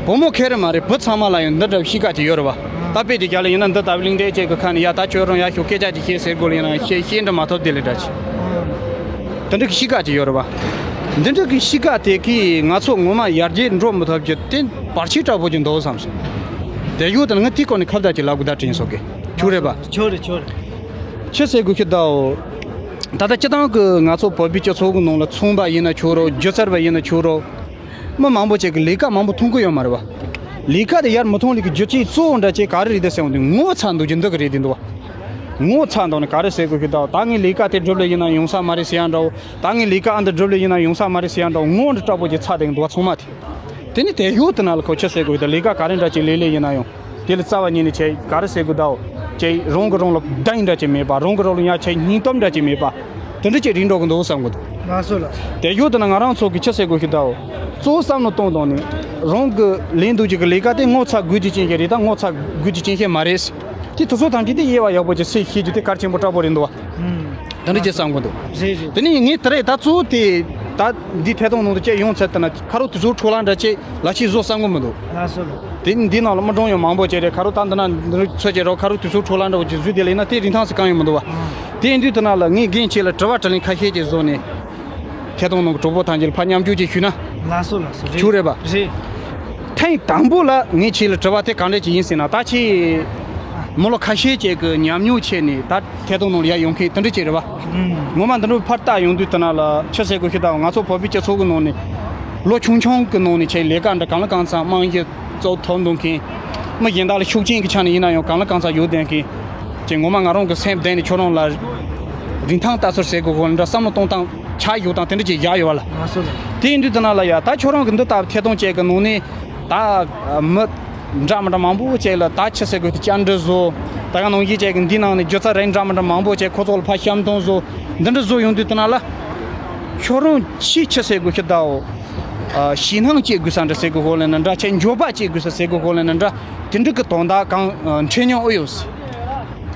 བུ་མོ་ཁེ་རེ་མ་རེད། བུ་ཚང་མ་ལ་ཡང་འདི་འདྲ་གཤིས་ཀ་ཅིག་ཡོད་རེད་བ། ད་དཔེ་དེ་རྒྱ་ལ་ཡིན་ན། འདི་ལྟ་བུ་གླིང་ཕྲན་ཅིག་གི་ཁ་ནས། ཡ། ད་ཁྱོད་རང་ཡར་ཤོག་སྐད་ཆ་ཅིག་བཤད་ཟེར་དགོས་ལ་ཡིན་ན། བཤད་བཤད་འདྲ་མ་ཐོབ་དེ་ལས་འདྲ་ཅིག་དེ་འདྲ་གི་གཤིས་ཀ་ཅིག་ཡོད་རེད་བ། འདི་འདྲ་གི་གཤིས་ཀ་དེ་གིས་ང་ཚོ་ངོ་མ་ཡར་རྒྱས་འགྲོ་མི་ཐུབ་རྒྱུ་དེ་བར་ཆད་དྲག་པོ་ཅིག་འདུག་བསམ་སོང་། དེ་ཡོད་དེ་ན་ང་དེའི་སྐོར་ནས་ཁ་བརྡ་ཅིག་ལབ་དགོས་ད་དྲན་སོང་གི། ཆོག་རེད་པ། ཆོག་རེད་ཆོག་རེད། ཅི་ཟེར་དགོས་ཀྱི་འདུག་ད་ལྟ་སྤྱིར་བཏང་གི་ང་ཚོ་བོད་པའི་སྤྱི་ཚོགས་ཀྱི་ནང་ལ་ཚོང་པ་ཡིན་ན་ཆོག་རོགས། སྒྱུ་རྩལ་པ་ཡིན་ན་ཆོག་རོགས། མི་མང་པོ་ཅིག་གིས་ལས་ཀ་མང་པོ་མཐོང་གི་ཡོད་མ་རེད་བ། ལས་ཀ་དེ་ཡར་མི་མཐོང་ལས་ཀྱི་རྒྱུ་རྐྱེན་གཙོ་བོ་འདྲ་ཅིག་ག་རེ་རེད་དེ་ཟེར་ཡོང་དུས། ངོ་ཚ་འདུག་རྒྱུ་འདི་གི་རེད་དེ་འདུག་བ། ངོ་ཚ་འདུག་ནི་ག་རེ་ཟེར་དགོས་ཀྱི་འདུག་ད་ངའི་ལས་ཀ་དེ་སྒྲུབ་ལེ་ཡིན་ན་ཡོང་ས་མ་རེད་ཟེར་ཡ་འདྲ་བོ། ད་ངའི་ལས་ཀ་ཨ་འདི་སྒྲུབ་ལེ་ཡིན་ན་ཡོང་ས་མ་རེད་ཟེར་ཡ་འདྲ་བོ། ངོ་འདྲ་དྲག་པོ་ཅིག་ཚ་བསྡད་འདུག་བ་ཚང་མ་དེ། དེ་ནི་དེ་ཡོད་དེ་ན་ལ་ཁོ་ཅི་ཟེར་དགོས་ཀྱི་འདུག་ལས་ཀ་ག་རེ་འདྲ་ཅིག་ལས་ལེ་ཡིན་ན་ཡང་། དེ་ལ་རྩ་བ་ཉིད་ནས་ཆེ་ག་རེ་ཟེར་དགོས་འདུག་ཅེས་རང་གི་རང་ལ་བདེན་འདྲ་ཅིག་མེད་པ། རང་གི་རང་ལ་ཡང་ཆེ་སྙིང་སྟོབས་འདྲ་ཅིག་མེད་པ། དེ་འདྲ་ཅིག་རིག་འགྲོ་གི་འདུག་བསམ་གི་འདུག་ལགས་སོ་ལགས། དེ་ཡོད་དེ་ན་ང་རང་ཚོ་གི་ཅི་ཟེར་དགོས་ཀྱི་འདུག་གཙོ་བོ་བསམ་བློ་གཏོང་དང་ནི། རང་གི་ལས་འདུག་ཅིག་གི་ལས་ཀ་དེ་ངོ་ཚ་དགོས་ཀྱི་རྐྱེན་གྱིས་རེད་དམ་ངོ་ཚ་དགོས་ཀྱི་རྐྱེན་གྱིས་མ་རེད། དེ་དེ་ཚོ་ཐམས་ཅད་དེ་དབྱེ་བ་ཡག་པོ་ཅིག་སེལ་ཤེས་རྒྱུ་དེ་གལ་ཆེན་པོ་དྲག་པོ་རེད་འདུག་བ། ཨུམ། དེ་འདྲ་ཅིག་བསམ་གི་འདུག་རེད་རེད། དེ་ནས་ངས་དེ་རེད་ད་གཙོ་བོ་དེ། ད་འདི་ཐད་གཏོང་ནང་དུ་བཅས་ཡོང་ཚར་དེ་ན་ཁ་རོག་དེ་ཚོ་འཕྲོ་བརླག་འདྲ་ཅིག་ལ་ཅིག་བཟོ་བསམ་གི་མི་འདུག་ལགས་སོ་ལགས། དེ་འདི་ནང་ལ་མི་གྲངས་ཡང་མང་པོ་ཅིག་རེད། ཁ་རོག་ད་འདི་ན་འདི་ཚོ་ཅིག་རོགས་ཁ་རོག་དེ་ཚོ་འཕྲོ་བརླག་འདྲ་བོ་ཅིག་བཟོས་དེ་ལས་ན་དེ་རིན་ཐང་ཟེར་གང་ཡང་མི་འདུག་བ། དེ་ཡིན་དུས་དེ་ན་ལ་ངས་རྒན་ཁྱེད་ལ་དྲི་བ་དྲིས་ལན་ཁ་ཤས་ཅིག་བཟོས་ནས། ཐད་གཏོང་ནང་གི་གྲོགས་པོ་ཐམས་ཅད་ལ་ཕར་མཉམ་སྤྱོད་ཅིག་ཞུས་ན། ལགས་སོ་ལགས་སོ། རེད། ཆོག་རེད་པ། རེད། ཐེངས་དང་པོ་ལ་ངས་ཁྱེད་ལ་དྲི་བ་དེ་ག་འདྲ་ཅིག་ཡིན་ཟེར་ན། ད་ཁྱེད་མི་ལོ་ཁ་ཤས་ཅིག་གི་ཉམས་མྱོང་བྱས་ནས་ད་ཐད་གཏོང་ནང་ལ་ཡར་ཡོང་མཁན་དེ་འདྲ་ཅིག་རེད་པ། ཨུམ། ངོ་མ་འདི་འདྲ་ཕར་ལྟ་ཡོང་དུས་དེ་ན་ལ་ཅི་ཟེར་དགོས་ཤེས་དང་། ང་ཚོ་བོད་པའི་སྤྱི་ཚོགས་ཀྱི་ནང་ནས་ལོ་ཆུང་ཆུང་གི་ནང་ནས་ཁྱེད་ལས་ཀ་འདྲ་གང་ལ་གང་འཚམ་རྨང་གཞི་གཙོ་བོ་ཐོབ་འདུག་མཁན། མི་གཞན་དག་ལ་ཤུགས་རྐྱེན་གྱི་ཆ་ནས་ཡིན་ན་ཡང་གང་ལ་གང་འཚམ་ཡོད་བསྡད་མཁན་ཅིག་ངོ་མ་ང་རང་གི་སེམས་གཏིང་ནས་ཁྱོད་རང་ལ་རིན་ཐང་ལྟ་ཚུལ་ཟེར་དགོས་གོ་འདྲ་བསམ་བློ་གཏོང་སྟངས་ཆ་བཞག་སྟངས་དེ་འདྲ་ཅིག་བཞག་ཡོད་པ་ལ། ལགས་སོ་ལགས། དེ་ཡིན་དུས་དེ་ན་ལ་ཡ་ད་ཁྱོད་རང་གི་འདི་ལྟ་བུ་ཐད་གཏོང་བཅས་ཀྱི་ནང་ནས་ད་མི་འདྲ་མི་འདྲ་མང་པོ་བཅས་ལ་ད་ཅི་ཟེར་དགོས་དེ་བཅར་འདྲི་བཟོ། ད་ག་ནང་བཞིན་བཅས་ཀྱི་འདི་ནང་ནས་སྒྱུ་རྩལ་རིགས་འདྲ་མི་འདྲ་མང་པོ་བཅས་ཁོ་ཚོ་ལ་ཕར་བཤམས་གཏོང་བཟོ། འདི་འདྲ་བཟོ་ཡོང་དུས་དེ་ན་ལ་ཁྱོད་རང་ཅི་ཅི་ཟེར་དགོས་ཤེས་དང་། ཞེད་སྣང་སྐྱེ་དགོས་ས་འདྲ་ཟེར་དགོས་གོ་ལ་ན་འདྲ། ཁྱེད་འགྱོད་པ་སྐྱེ་དགོས་ས་ཟེར་དགོས་གོ་ལ་ན་འདྲ། དེ་འདྲ་གི་དོན་དག་གང་འཕྲད་མྱོང་ཨེ་ཡོད་ཟེར།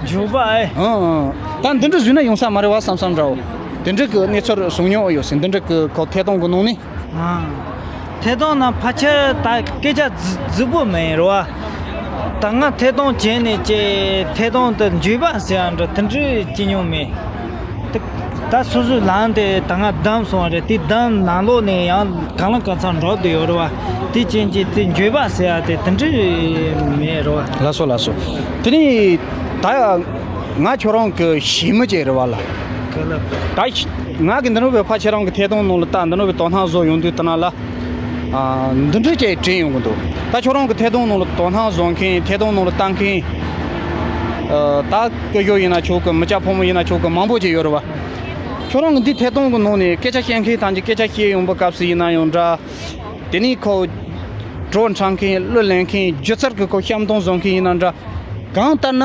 འགྱོད་པ་ཨེ། ཨང་ཨང་། ད་འདི་འདྲ་བཟོས་ན་ཡོང་ས་མ་རེད་བ་བསམ་བསམ་འདྲ་བོ། དེ་འདྲ་གི་གནས་ཚུལ་བྱུང་མྱོང་ཨེ་ཡོད་ཟེར། འདི་འདྲ་གི་ཁོ་ཐད་གཏོང་གི་ནང་ནས། ཨང་། ཐད་གཏོང་ནང་ཕལ་ཆེར་ད་སྐད་ཆ་རྫི་རྫི་པོ་མེད་རེད་བ། ད་ང་ཐད་གཏོང་བྱས་ནས་ཀྱི་ཐད་གཏོང་དུ་འགྱོད་པ་ཟེར་ཡ་འདྲ་དེ་འདྲ་སྐྱེ་མྱོང་མེད། དེ་ད་སོ་སོའི་ལམ་དེ་ད་ང་བདམས་སོང་བ་རེད། དེ་བདམས་ནང་ལོགས་ནས་ཡང་གང་ལ་གང་འཚམ་འགྲོ་བསྡད་ཡོད་རེད་བ། དེ་རྐྱེན་གྱིས་དེ་འགྱོད་པ་ཟེར་ཡ་དེ་དེ་འདྲ་མེད་རེད་བ། ལགས་སོ་ལགས་སོ། དེ་ནས་ད་ང་ཁྱོད་རང་གི་ཞི་མི་བྱས་རེད་བ་ལ། ག་ལ། ད་ང་གི་འདི་འདྲ་བའི་ཕ་ཁྱེད་རང་གི་ཐད་གཏོང་ནང་ལ་ད་འདི་འདྲ་བའི་དོ་སྣང་བཟོ་ཡོང་དུས་དེ་ན་ལ། ཨ། འདི་འདྲ་ཅིག་དྲན་ཡོང་གི་འདུག་ད་ཁྱོད་རང་གི་ཐད་གཏོང་ནང་ལ་དོ་སྣང་བཟོ་མཁན། ཐད་གཏོང་ནང་ལ་ལྟ་མཁན། ཨ། ད་སྐུ་ཞབས་ཡིན་ན་ཆོག་གི། མི་སྐྱ་ཕོ་མོ་ཡིན་ན་ཆོག་གི། མང་པོ་ཅིག་ཡོད་རེད་བ། ཁྱོད་རང་གི་འདི་ཐད་གཏོང་གི་ནང་ནས་སྐད་ཆ་བཤད་མཁན་ཐམས་ཅད་སྐད་ཆ་བཤད་ཡོང་བའི་སྐབས་སུ་ཡིན་ན་ཡང་འདྲ། དེ་ནས་ཁོ་བྲོ་འཁྲབ་མཁན། གླུ་ལེན་མཁན། སྒྱུ་རྩལ་གྱི་ཁོ་བཤམས་སྟོང་བཟོ་མཁན་ཡིན་ན་འདྲ། གང་ལྟར་ན།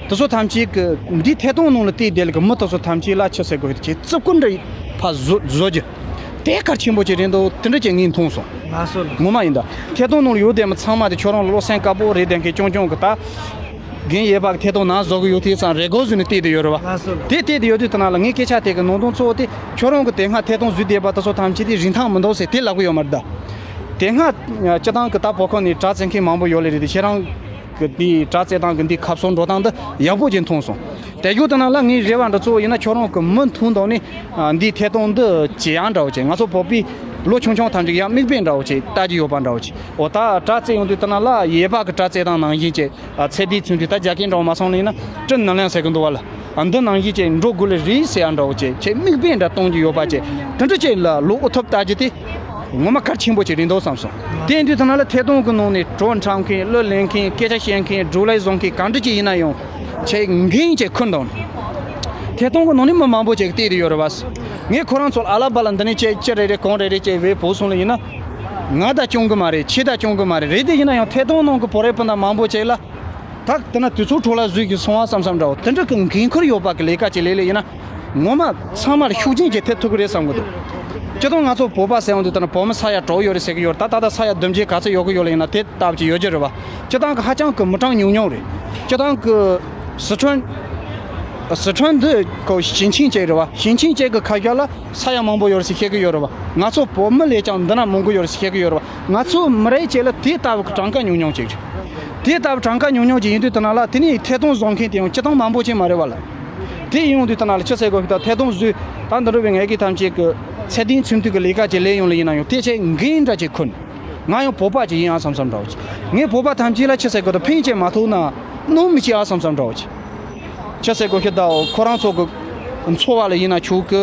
དེ་ཚོ་ཐམས་ཅད་ཀྱི་འདི་ཐད་གཏོང་ནང་ལ་བལྟས་བསྡད་ལ་གི་མི་དེ་ཚོ་ཐམས་ཅད་ལ་ཅི་ཟེར་དགོས་ཀྱི་རྩིབ་ཀུན་འདྲ་ཕར་བཟོ་བཟོ་རྒྱུ། དེ་གལ་ཆེན་པོ་ཅིག་རེད་འདུག་དེ་འདྲ་ཅིག་ངས་མཐོང་སོང་། ལགས་སོ་ལགས། ངོ་མ་ཡིན་ད། ཐད་གཏོང་ནང་ལ་ཡོད་བསྡད་མི་ཚང་མ་དེ་ཁྱོད་རང་ལ་བློ་སེམས་དཀར་པོ་རེད་བསྡད་མཁན་རྐྱང་རྐྱང་གི་ད། རྒན་ཡོད་པ་གི་ཐད་གཏོང་ནང་བཟོ་གི་ཡོད་དེ་ཙང་རེ་སྒུག་བཟོས་ནས་བལྟས་བསྡད་ཡོད་རེད་བ། ལགས་སོ་ལགས། དེ་བལྟས་བསྡད་ཡོད་དུས་དེ་ན་ལ་ངས་སྐད་ཆ་དེ་གི་ནང་དོན་གཙོ་བོ་དེ་ཁྱོད་རང་གི་དེ་སྔ་ཐད་གཏོང་བཟོས་བསྡད་པ་དེ་ཚོ་ཐམས་ཅད་དེ་རིན་ཐང་མི་འདུག་ཟེར་དེ་ལབ་གི་ཡོད་མ་རེད་ད། དེ་སྔ་སྤྱིར་བཏང་གི་ད་བོད་ཁོངས་ནས་དྲ་བཙལ་མཁན་མང་པོ་ཡོད་ལེ་རེད་དེ་ཁྱེད་རང་ གི་འདི་དྲ་རྩེད་སྟངས་ཀྱི་འདི་ཁ་ཕྱོགས་འགྲོ་སྟངས་འདི་ཡག་པོ་ཅིག་མཐོང་སོང་། དེ་རྒྱུ་དེ་ནང་ལ་ངའི་རེ་བ་འདྲ་གཙོ་བོ་ཡིན་ན་ཁྱོད་རང་གི་མུ་མཐུད་དང་ནི་ཨ་འདི་ཐད་གཏོང་འདི་ཇེ་ཡང་འདྲ་བོ་ཅིག་ང་ཚོ་བོད་པའི་ལོ་ཆུང་ཆུང་ཐམས་ཅད་ཡང་མིག་དཔེ་འདྲ་བོ་ཅིག་ལྟ་རྒྱུ་ཡོད་པ་འདྲ་བོ་ཅིག་འོ་ད་དྲ་རྩེད་ཡོང་དུས་དེ་ནང་ལ་ཡས་པ་གི་དྲ་རྩེད་སྟངས་ནང་བཞིན་ཅིག་ཨ་ཚད་ལྡན་ཚུན་དུ་ད་རྒྱ་སྐད་འདྲ་བོ་མ་སོང་ལ་ཡིན་ན་ཀྲི་ནན་ལན་ཟེར་གི་འདུག་བ་ལ། ཨ་འདི་ནང་བཞིན་ཅིག་འགྲོ་དགོས་ལེ་རེད་ཟེར་ཡ་འདྲ་བོ་ཅིག་ཅིག་མིག་དཔེ་འདྲ་གཏོང་རྒྱུ་ཡོད་པ་ཅིག་དེ་འདྲ་ཅིག་ལ་ལོ་འུ་ཐུབ་ལྟ་རྒྱུ་དེ། ངོ་མ་གལ་ཆེན་པོ་ཅིག་རེད་འདུག་བསམ་སོང་། དེ་ཡིན་དུས་ད་ནང་ལ་ཐད་གཏོང་གི་ནང་ནས་བྲོ་འཁྲབ་མཁན་གླུ་ལེན་མཁན་སྐད་ཆ་བཤད་མཁན་སྒྲུབ་ལས་བཟོ་མཁན་གང་འདྲ་ཅིག་ཡིན་ན་ཡང་ཆེས་འགན་ཅིག་འཁུར་འདུག་ཐད་གཏོང་གི་ནང་ནས་མི་མང་པོ་ཅིག་བལྟས་བསྡད་ཡོད་རེད་བ། ངས་ཁོ་རང་ཚོ་ཨ་ལ་བ་ལ་འདི་ནས་ཅིག་ཅི་རེ་རེ་གང་རེ་རེ་ཅིག་བས་བོ་སོང་ལ་ཡིན་ན། ང་ད་སྐྱོང་གི་མ་རེད། ཁྱེད་ད་སྐྱོང་གི་མ་རེད། རེད་དེ་ཡིན་ན་ཡང་ཐད་གཏོང་ནང་གི་བོད་རིགས་སྤུན་ཟླ་མང་པོ་ཅིག་ལ། ད་དེ་ན་དུས་ཚོད་འཕྲོ་བརླག་བཟོས་ཀྱི་སོང་བ་བསམ་བསམ་འདྲ་བོ་དེ་འདྲ་གི་འགན་ཁུར་ཡོད་པ་གི་ལས་ཀ་ཅིག་ལས་ལས་ཡིན་ན། ངོ་མ་ཚང་མར་ཤུགས་རྐྱེན་ཅིག་ཐེབས་ཐུབ་ཀྱི་རེད་བསམ་གི་འདུག་སྤྱིར་བཏང་ང་ཚོ་བོད་པ་ཟེར་ཡོང་དུས་ད་ནི་བོད་མི་ས་ཡ་དྲུག་ཡོད་རེད་ཟེར་གི་ཡོད་རེད། ད་ད་ལྟ་ས་ཡ་བདུན་བརྒྱད་ག་ཚོད་ཡོད་གི་ཡོད་ལ་ཡིན་ན་དེ་ལྟ་བུ་ཅིག་ཡོད་ཀྱི་རེད་བ། སྤྱིར་བཏང་གི་ཧ་ཅང་གི་མི་གྲངས་ཉུང་ཉུང་རེད། སྤྱིར་བཏང་གི་སི་ཁྲོན། སི་ཁྲོན་འདི་ཁོ་ཞིང་ཆེན་ཅིག་རེད་བ། ཞིང་ཆེན་ཅིག་གི་ཁ་ཤས་ལ་ས་ཡ་མང་པོ་ཡོད་རེད་ཟེར་བཤད་གི་ཡོད་རེད་བ། ང་ཚོ་བོད་མི་ལས་ཀྱང་འདི་ན་མང་པོ་ཡོད་རེད་ཟེར་བཤད་གི་ཡོད་རེད་བ། ང་ཚོ་མི་རིགས་ཅིག་ལ་དེ་ལྟ་བུ་གི་གྲངས་ཀ་ཉུང་ཉུང་ཅིག་རེད། དེ་ལྟ་བུ་གྲངས་ཀ་ཉུང་ཉུང་ཅིག་ཡིན་དུས་དེ་ན་ལ་དེ་ནི་ཐད་གཏོང་བཟོ་མཁན་དེ་ཡང་སྤྱིར་བཏང་མང་པོ་ཅིག་མ་རེད་བ་ལ། དེ་ཡོང་དུས་ད་ནང་ལ་ཆི་ཟེར་དགོས་ད་ཐད་གཏོང་བཟོས་ད་འདི་འདྲ་བའི་ངེད་ཀྱི་ཐམས་ཅད་ཀྱི་ཚད་ལྡན་ཚུན་མཐུན་གྱི་ལས་ཀ་ཅིག་ལས་ཡོང་ལ་ཡིན་ན་ཡང་དེ་ཆེད་འགན་འདྲ་ཅིག་འཁུར། ང་ཡང་བོད་པ་ཅིག་ཡིན་ཨ་བསམ་བསམ་འདྲ་བོ་ཅིག་ངས་བོད་པ་ཐམས་ཅད་ལ་ཆི་ཟེར་དགོས་ད་ཕན་ཅིག་མ་ཐོགས་ན་གནོད་མི་ཅིག་ཨ་བསམ་བསམ་འདྲ་བོ་ཅིག་ཆི་ཟེར་དགོས་ཤི་ད་ཁོ་རང་ཚོ་གི་འཚོ་བ་ལ་ཡིན་ན་ཆོག་གི་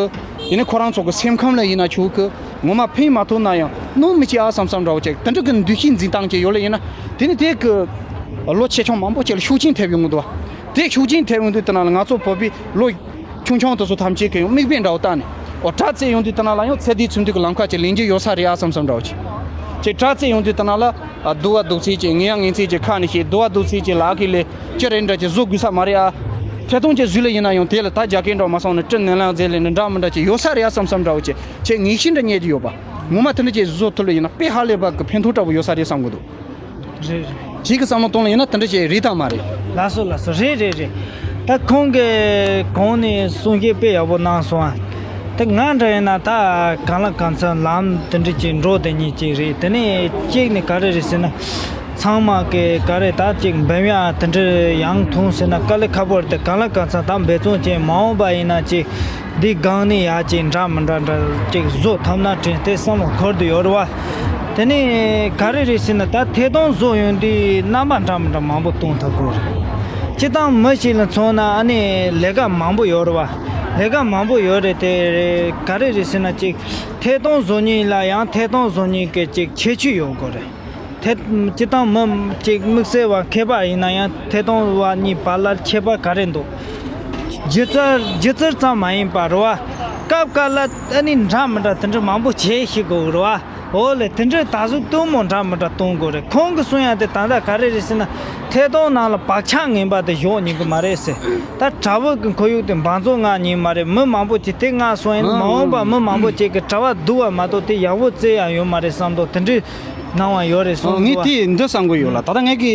དེ་ནས་ཁོ་རང་ཚོ་གི་སེམས་ཁམས་ལ་ཡིན་ན་ཆོག་གི་ངོ་མ་ཕན་མ་ཐོགས་ན་ཡང་གནོད་མི་ཅིག་ཨ་བསམ་བསམ་འདྲ་བོ་ཅིག་དེ་འདྲ་གི་འདུ་ཤེས་འཛིན་སྟངས་ཅིག་ཡོད་ལ་ཡིན་ན་དེ་ནི་དེ་གི་ལོ་ཆེ་ཆུང་མང་པོ་ཅིག་ལ་ཤུགས་རྐྱེན་ཐེབས་ཡོང་གི་འདུག་བ། དེ་ཤུགས་རྐྱེན་ཐེབས་ཡོང་དུས་དེ་ན་ལ་ང་ཚོ་བོད་པའི་ལོ་ཆུང་ཆུང་དེ་ཚོ་ཐམས་ཅད་ཀྱི་ཡང་མིག་དཔེ་འདྲ་བོ་བལྟས་ནས་འོ་དྲ་རྩེད་ཡོང་དུས་དེ་ན་ལ་ཡང་ཚད་ལྡན་ཚུན་མཐུན་གྱི་ལམ་ཁ་ཅིག་ལེན་རྒྱུ་ཡོད་ས་རེད་ཨ་བསམ་བསམ་འདྲ་བོ་ཅིག་ཅིག་དྲ་རྩེད་ཡོང་དུས་དེ་ན་ལ་སྡུག་བ་སྡུག་ཚིག་ཅིག་ངན་ཡ་ངན་ཚིག་ཅིག་ཁ་ནས་བཤད་སྡུག་བ་སྡུག་ཚིག་ཅིག་ལག་གི་ལས་ཅི་རེད་འདྲ་ཅིག་བཟོ་དགོས་ས་མ་རེད་ཨ། ཐད་གཏོང་ཅིག་བཟོས་ལ་ཡིན་ན་ཡང་དེ་ལ་ད་རྒྱ་སྐད་འདྲ་བོ་མ་སོང་ན་ཀྲི་ནན་ལན་ཟེར་ལས་ནི་འདྲ་མི་འདྲ་ཅིག་ཡོད་ས་རེད་ཨ་བསམ་བསམ་འདྲ་བོ་ཅིག་ཅིག་ངེས་ཤེས་འདྲ་རྙེད་ཀྱི་ཡོད་པ། ངོ་མ་དེ་འདྲ་ཅིག་བཟོ་ཐུབ་ལ་ཡིན་ན་དཔེ་ཧ་ལས་པ་གི་ཕན་ཐོགས་འདྲ་བོ་ཡོད་ས་རེད་བསམ་གི་འདུག་རེད་རེད། གཅིག་གི་བསམ་བློ་གཏོང་ལ་ཡིན་ན་དེ་འདྲ་ཅིག་རེད་དམ་མ་རེད། ལགས་སོ་ལགས་སོ་རེད་རེད་རེད། ད་ཁོང་གིས་གོང་ནས་གསུང་བཤད་དཔེ་ཡག་པོ་གནང་སོང་ཨ། ད་ང་འདྲ་ཡིན་ན་ད་གང་ལ་གང་འཚམ་ལམ་དེ་འདྲ་ཅིག་འགྲོ་བསྡད་མཁན་ཅིག་རེད། དེ་ནས་གཅིག་ནས་ག་རེ་རེད་ཟེར་ན། ཚང་མ་གིས་ག་རེ་ད་ཅིག་འབེམ་ཡག་དེ་འདྲ་ཡང་ཐུང་ཟེར་ན་དཀའ་ལས་ཁག་པོ་རེད། དེ་གང་ལ་གང་འཚམ་ད་འབད་བརྩོན་བྱས་མ་འོངས་པ་ཡིན་ན་ཅིག་འདི་སྒང་ནས་ཡག་ཅིག་འདྲ་མི་འདྲ་འདྲ་ཅིག་བཟོ་ཐུབ་ན་དྲན་དེ་བསམ་བློ་འཁོར་དུ་ཡོད་རེད་བ། དེ་ནས་ག་རེ་རེད་ཟེར་ན་ད་ཐད་གཏོང་བཟོ་ཡོང་དུས་རྣམ་པ་འདྲ་མི་འདྲ་མང་པོ་གཏོང་ཐུབ་དགོས་རེད། སྤྱིར་བཏང་མི་ཞིག་ལ་མཚོན་ན་ཨ་ནི་ལས་ཀ་མང་པོ་ཡོད་རེད་བ། ལས་ཀ་མང་པོ་ཡོད་རེད་དེ་ག་རེ་རེད་ཟེར་ན་ཅིག་ཐད་གཏོང་བཟོ་མཁན་ལ་ཡང་ཐད་གཏོང་བཟོ་མཁན་གྱི་ཅིག་ཁྱད་ཆོས་ཡོད་དགོས་རེད། དེ་སྤྱིར་བཏང་མི་གཅིག་དམིགས་བསལ་བ་མཁས་པ་ཡིན་ན་ཡང་ཐད་གཏོང་བ་གཉིས་བར་ལ་ཁྱད་པར་ག་རེ་འདུག་སྒྱུ་རྩལ་སྒྱུ་རྩལ་ཙམ་མ་ཡིན་པ་རེད་བ། སྐབས་འགའ་ལ་ཨ་ནི་འདྲ་མི་འདྲ་དེ་འདྲ་མང་པོ་བྱེད་ཤེས་དགོས་རེད་བ། འོ་ལེ་དེ་འདྲའི་ད་གཟོད་སྟོན་མོ་འདྲ་མི་འདྲ་གཏོང་དགོས་རེད། ཁོང་གི་གསུང་ཡ་དེ་ད་ལྟ་ག་རེ་རེད་ཟེར་ན་ཐད་གཏོང་ནང་ལ་བག་ཆགས་ངན་པ་དེ་ཞོག་ཉན་གི་མ་རེད་ཟེར། ད་དྲ་བ་གི་ཁོར་ཡུག་དེ་འབག་བཙོག་ང་ཉན་མ་རེད། མི་མང་པོ་ཅིག་དེ་ང་སོང་ཡིན་མ་འོངས་པ་མི་མང་པོ་ཅིག་གི་དྲ་བ་སྡུག་པ་མ་གཏོགས་དེ་ཡག་པོ་བཙལ་ཡ་ཡོད་མ་རེད་བསམ་མདོག་དེ་འདྲའི། གནང་བ་ཡོད་རེད་གསུངས་ངས་འདུག་བ། དེ་འདི་བསམ་གི་ཡོད་ལ། ད་ལྟ་ངས་ཀྱི་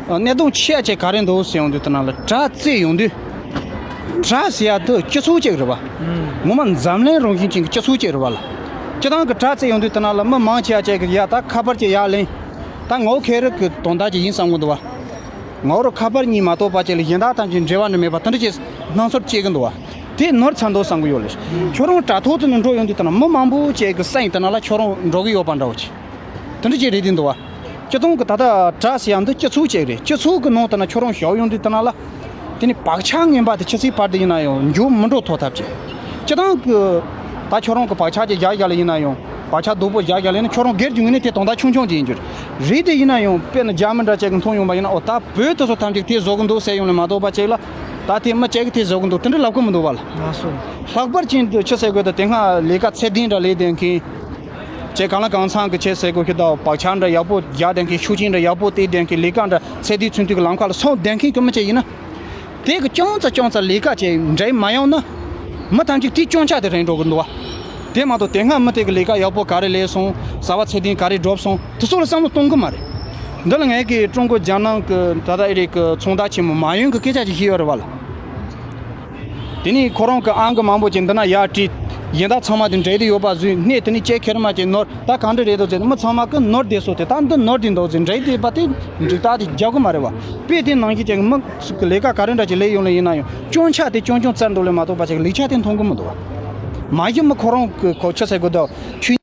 གནད་དོན་ཆེ་བ་ཅིག་ག་རེ་འདུག་ཟེར་ཡོང་དུས་དེ་ནང་ལ་དྲ་རྩེད་ཡོང་དུས། དྲ་ཟེར་ཡ་དེ་སྤྱི་ཚོགས་ཅིག་རེད་བ། ངོ་མ་འཛམ་གླིང་རང་བཞིན་ཅན་གྱི་སྤྱི་ཚོགས་ཅིག་རེད་བ་ལ། སྤྱི་བཏང་གི་དྲ་རྩེད་ཡོང་དུས་དེ་ནང་ལ་མི་མང་ཆེ་བ་ཅིག་གི་ཡ་ད་ཁ་པར་ཅིག་ཡར་ལེན། ད་ངའོ་ཁེ་རི་གི་དོན་དག་ཅིག་ཡིན་བསམ་གི་འདུག་བ། ངའོ་རུ་ཁ་པར་གཉིས་མ་གཏོགས་པ་ཅིག་ལ་གཞན་དག་ཐམས་ཅད་འབྲེལ་བ་ནི་མེད་པ་དེ་འདྲ་ཅིག་སྣང་ཚོར་སྐྱེ་གི་འདུག་བ། དེ་ནོར་ཚར་འདུག་བསམ་གི་ཡོད་ལེ། ཁྱོད་རང་དྲ་ཐོག་ཏུ་ནི་འགྲོ་ཡོང་དུས་དེ་ན་མི་མང་པོ་ཅིག་གི་སེམས་དེ་ན་ལ་ཁྱོད་རང་འགྲོ་གི་ཡོད་པ་འདྲ་བོ་ཅིག་དེ་འདྲ་ཅིག་རེད་དེ་འདུག་བ། སྤྱི་བཏང་གི་ད་ལྟ་དྲ་ཟེར་ཡང་འདི་སྤྱི་ཚོགས་ཅིག་རེད། སྤྱི་ཚོགས་ཀྱི་ནང་དེ་ན་ཁྱོད་རང་ཞོག་ཡོང་དུས་དེ་ན་ལ། དེ་ནི་བག་ཆགས་ངན་པ་དེ་ཆི་སྲིད་བར་དུ་ཡིན་ན་ཡང་མཇུག་མི་འགྲོ་ཐོག་ཐབས་ཅིག་སྤྱི་བཏང་གི་ད་ཁྱོད་རང་གི་བག་ཆགས་ཅིག་རྒྱག་རྒྱག་ལ་ཡིན་ན་ཡང་བག་ཆགས་སྡུག་པོ་རྒྱག་རྒྱག་ལ་ཡིན་ན་ཁྱོད་རང་སྒེར་གྱི་ངོས་ནས་དེ་དོན་དག་ཆུང་ཆུང་ཅིག་ཡིན་རྒྱུ་རེད། དེ་ཡིན་ན་ཡང་དཔེར་ན་རྒྱ་མི་འདྲ་ཅིག་གི་མཐོང་ཡོང་པ་ཡིན་ན་ཨོ་ད་བོད་དེ་ཚོ་ཐམས་ཅད་དེ་བཟོ་གི་འདུག་ཟེར་ཡོང་ལེ་མ་གཏོགས་པ་ཅིག་ལ། ད་དེ་མི་ཅིག་གི་དེ་བཟོ་གི་འདུག་དེ་འདྲ་ལབ་གི་མི་འདུག་བ་ལ། ལགས་སོ། ལྷག་པར་ཅན་དུ་ཆི་ཟེར་དགོས་ད་དེ་སྔ་ལས་ཀ་ཚད་ལྡན་འདྲ་ལས་བསྡད་མཁན། ཅེས་གང་ལ་གང་འཚམ་གྱི་ཆེད་ཟེར་དགོས་ཤེས་དང་བག་ཆགས་འདྲ་ཡག་པོ་རྒྱག་བསྡད་མཁན། ཤུགས་རྐྱེན་འདྲ་ཡག་པོ་སྟེར་བསྡད་མཁན། ལས་ཀ་འདྲ་ཚད་ལྡན་ཚུན་མཐུན་གྱི་ལམ་ཁ་ལ་སོང་བསྡད་མཁན་གྱི་མི་ཅིག་ཡིན་ན། དེ་གི་ཅུང་ཙམ་ཅུང་ཙམ་ལས་ཀ་ཅིག་འདྲ་མ་ཡོང་ན། མི་ཐམས་ཅད་དེ་སྐྱོན་ཆ་དེ་རེད་འགྲོ་གི་འདུག་བ། དེ་མ་གཏོགས་དེ་སྔ་མི་དེ་གི་ལས་ཀ་ཡག་པོ་ག་རེ་ལས་སོང་། བྱ་བ་ཚད་ལྡན་ག་རེ་སྒྲུབ་སོང་། དེ་ཚོ་ལ་བསམ་བློ་གཏོང་གི་མ་རེད། འདི་ལ་ངས་ཀྱི་ཀྲུང་གོ་རྒྱ་ནག་གི་ད་ལྟ་ཨེ་རིག་གི་ཚོང་བདག་ཆེན་མོ་མ་ཡུན་གི་སྐད་ཆ་ཅིག་ཤེས་ཡོད་རེད་བ་ལ། དེ་ནས་ཁོ་རང་གི་ཨང་ཀི་མང་པོ་ཅིག་འདི་ན་ཡར་བྲིས། གཞན་དག་ཚང་མ་དེ་འདྲེས་དེ་ཡོད་པ་བཟོས་ནས། དེ་ནས་ཁྱེད་ཁེར་མ་ཁྱེད་ནོར་ད་གང་འདྲ་རེད་འདུག་ཟེར་ནས། མི་ཚང་མ་གི་ནོར་བསྡད་སོང་། དེ་ད་འདི་ནོར་བསྡད་འདུག་ཟེར་འདྲེས་དེ་པ་དེ་འགྲིག་ད་དེ་རྒྱག་གི་མ་རེད་བ། དཔེ་དེ་ནང་བཞིན་ཅིག་མི་ལས་ཀ་ག་རེ་འདྲ་ཅིག་ལས་ཡོང་ལེ་ཡིན་ན་ཡང་སྐྱོན་ཆ་དེ་སྐྱོན་སྐྱོན་བཙལ་འདུག་ལེ་མ་གཏོགས་པ་ཅིག་ལེགས་ཆ་དེ་མཐོང་གི་མི་འདུག་བ། མ་གཞི་མི་ཁོ་རང་གི་ཁོ་ཆི་ཟེར་དགོས་འདུག་ཆུ།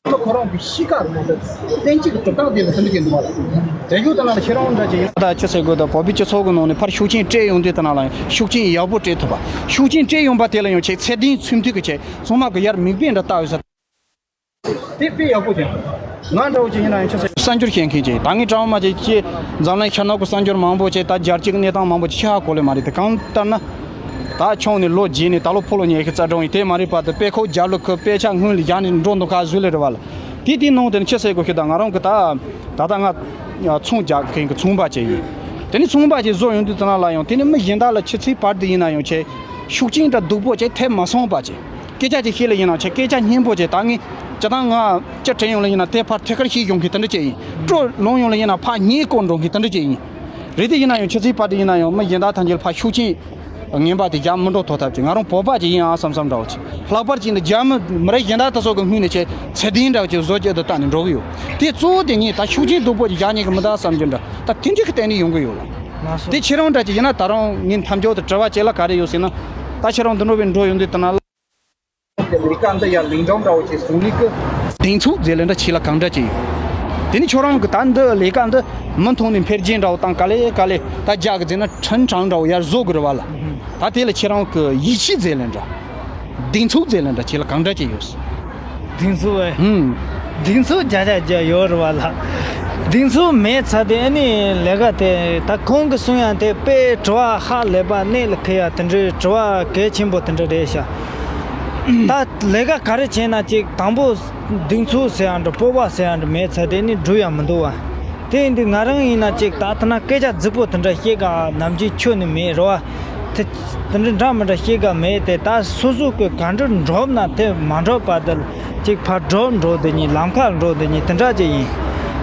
ཁོ་རང་གི་གཤིས་ཀ་རེད་མ་གཏོགས་བསྟན་བཅོས་ཀྱི་གྲུབ་སྟངས་དེ་ལ་ཟིན་གྱི་འདུག་བ་ལ། དེ་རྒྱུ་དེ་ལ་ཁྱེད་རང་འདྲ་ཅིག་ཡིན་ད་ཆི་ཟེར་དགོས་དང་། བོད་པའི་སྤྱི་ཚོགས་ཀྱི་ནང་ནས་ཕར་ཤུགས་རྐྱེན་སྤྲད་ཡོང་དུས་དེ་ན་ལ་ཡང་ཤུགས་རྐྱེན་ཡག་པོ་སྤྲད་ཐུབ་པ། ཤུགས་རྐྱེན་སྤྲད་ཡོང་པ་དེ་ལ་ཡང་ཁྱེད་ཚད་ལྡན་ཚུལ་མཐུན་གྱི་ཁྱེད་ཚང་མ་གི་ཡར་མིག་དཔེ་འདྲ་བལྟ་ཡོད་ས། དེ་དཔེ་ཡག་པོ་ཅན། ང་འདྲ་བོ་ཅིག་ཡིན་ན་ཡང་ཆི་ཟེར་གསར་འགྱུར་བཤད་མཁན་ཅིག་ད་ངས་དྲང་མ་ཅིག་ཅེས་འཛམ་གླིང་ཤར་ནུབ་ཀྱི་གསར་འགྱུར་མང་པོ་ཅིག་ད་རྒྱལ་སྤྱིའི་གནས་སྟངས་མང་པོ་ཅིག་ཤེས་ཧ་གོ་ལེ་མ་རེད་དེ། གང་ལྟར་ན། ད་ཆུང་ནས་ལོ་རྗེས་ནས་ད་ལོ་ཕོ་ལོ་ཉེ་ཤི་རྩ་གྲོང་ཡིན་དེ་མ་རེད་པ། དེ་དཔེ་ཁོ་རྒྱབ་ལོ་ཁོ་དཔེ་ཆ་སྔོན་ལ་རྒྱག་ནས་འགྲོ་འདུག་ཁ་བཟོས་ལེ་རེད་བ་ལ། དེ་དེའི་ནང་དེ་ནི་ཆི་ཟེར་དགོས་ཤི་ད་ང་རང་གི་ད་ད་ལྟ་ང་ཚོང་རྒྱག་མཁན་གི་ཚོང་པ་ཅིག་ཡིན། དེ་ནི་ཚོང་པ་ཅིག་བཟོ་ཡོང་དུས་དེ་ན་ལ་ཡང་དེ་ནི་མི་གཞན་དག་ལ་ཆུ་ཚོད་བར་དུ་ཡིན་ན་ཡང་ཆེ་ཤུགས་རྐྱེན་འདྲ་སྡུག་པོ་ཅིག་ཐེབས་མ་སོང་བ་ཅིག་སྐད་ཆ་ཅིག་བཤད་ལེ་ཡིན་ན་ཆེ་སྐད་ཆ་སྙན་པོ་ཅིག་ད་ངས་སྤྱི་བཏང་ང་ཅི་དྲན་ཡོང་ལེ་ཡིན་ན་དེ་ཕར་ཐད་ཀར་བཤད་ཡོང་གི་དེ་འདྲ་ཅིག་ཡིན། སྤྲོ་ལོང་ཡོང་ལེ་ཡིན་ན་ཕར་ཉེས་སྐོར་འགྲོ་གི་དེ་འདྲ་ཅིག་ཡིན། རེད་དེ་ཡིན་ན་ཡང་ཆུ་ཚོད་བར་དུ་ཡིན་ན་ཡང་མི་གཞན་དག་ཐམས་ཅད་ཕར་ཤུགས་རྐྱེན་ངན་པ་དེ་རྒྱག་མི་འགྲོ་ཐོག་ཐབས་ཀྱི་ང་རང་བོད་པ་ཅིག་ཡིན་ཨ་བསམ་བསམ་འདྲ་བོ་ཅིག་ལྷག་པར་ཅིག་འདི་རྒྱ་མི་མི་རིགས་གཞན་དག་དེ་ཚོ་གི་སྔུན་ནས་ཆེ་ཚད་ལྡན་འདྲ་བོ་ཅིག་བཟོ་རྒྱུ་དུ་བལྟ་ནས་འགྲོ་གི་ཡོད། དེ་གཙོ་བོ་དེ་ངས་ད་ཤུགས་རྐྱེན་སྡུག་པོ་ཅིག་རྒྱག་ཉེན་གི་མི་འདུག་བསམ་རྒྱུ་འདྲ་ད་དེ་འདྲ་གི་བལྟས་ནས་ཡོང་གི་ཡོད། ལགས་སོ། དེ་ཁྱེད་རང་འདྲ་ཅིག་ཡིན་ན་ད་རུང་ངས་མཐའ་མཇུག་ཏུ་དྲི་བ་ཅིག་ལ་ག་རེ་ཡོད་ཟེར་ན། ད་ཁྱེད་རང་འདི་འགྲོ་བའི་འགྲོ་ཡོང་དུས་དེ་ན་ལ། ལས་ཀ་འདི་ཡར་ལིང་འགྲམ་འདྲ་བོ་ཅིག་བཟུང་ནས་ཀི། གདེང་ཚོད་ཟེར་ལེ་འདྲ་ཆེ་ལ་གང་འདྲ་ཅིག་ཡོད། དེ་ནི་ཁྱོད་རང་གི་ད་འདི་ལས་ཀ་འདི་མུ་མཐུད་ནས་འཕེལ་རྒྱས་འདྲ་བོ་དང་ག་ལེ་ག་ལེ་ད་རྒྱ་གི་ཟེར་ན་ཁྲིན་ཀྲང་འདྲ་བོ་ཡར་བཟོ་དགོས་རེད་བ་ལ། ད་དེ་ལ་ཁྱེད་རང་གི་ཡིད་ཆེས་ཟེར་ལེ་འདྲ། གདེང་ཚོད་ཟེར་ལེ་འདྲ་ཆེ་ལ་གང་འདྲ་ཅིག་ཡོད། གདེང་ཚོད་བས། ཧུམ། གདེང་ཚོད་བརྒྱ་ཆ་བརྒྱ་ཡོད་རེད་བ་ལ། གདེང་ཚོད་མེད་ཚ་དེ་ཨ་ནི་ལས་ཀ་དེ་ད་ཁོང་གི་གསུང་ཡང་དེ་དཔེ་དྲི་བ་ཧ་ལས་པ་གནད་ལ་འཁེལ་ཡ་དེ་འདྲའི་དྲི་བ་གལ་ཆེན་པོ་དེ་འདྲ་རེད་ཤག་ད་ལས་ཀ་ག་རེ་བྱས་ན་ཅིག་དང་པོ་གདེང་ཚོད་ཟེར་ཡང་འདྲ་སྤོབས་པ་ཟེར་ཡང་འདྲ་མེད་ཚ་དེ་ནི་འགྲུབ་ཡ་མི་འདུག་བ། དེ་ཡིན་དུས་ང་རང་ཡིན་ན་ཅིག་ད་ཐ་ན་སྐད་ཆ་རྫིག་པོ་དེ་འདྲ་བཤད་ག་ནམ་རྒྱུན་ཁྱོན་ནས་མེད་རེད་བ། དེ་དེ་འདྲ་འདྲ་མི་འདྲ་བཤད་ག་མེད་དེ་ད་སོ་སོ་གི་ག་འདྲ་འགྲོ་ན་དེ་མ་འགྲོ་བར་དུ་ཅིག་ཕར་འགྲོ་འགྲོ་དེ་ཉིད་ལམ་ཁ་འགྲོ་དེ་ཉིད་དེ་འདྲ་ཅིག་ཡིན།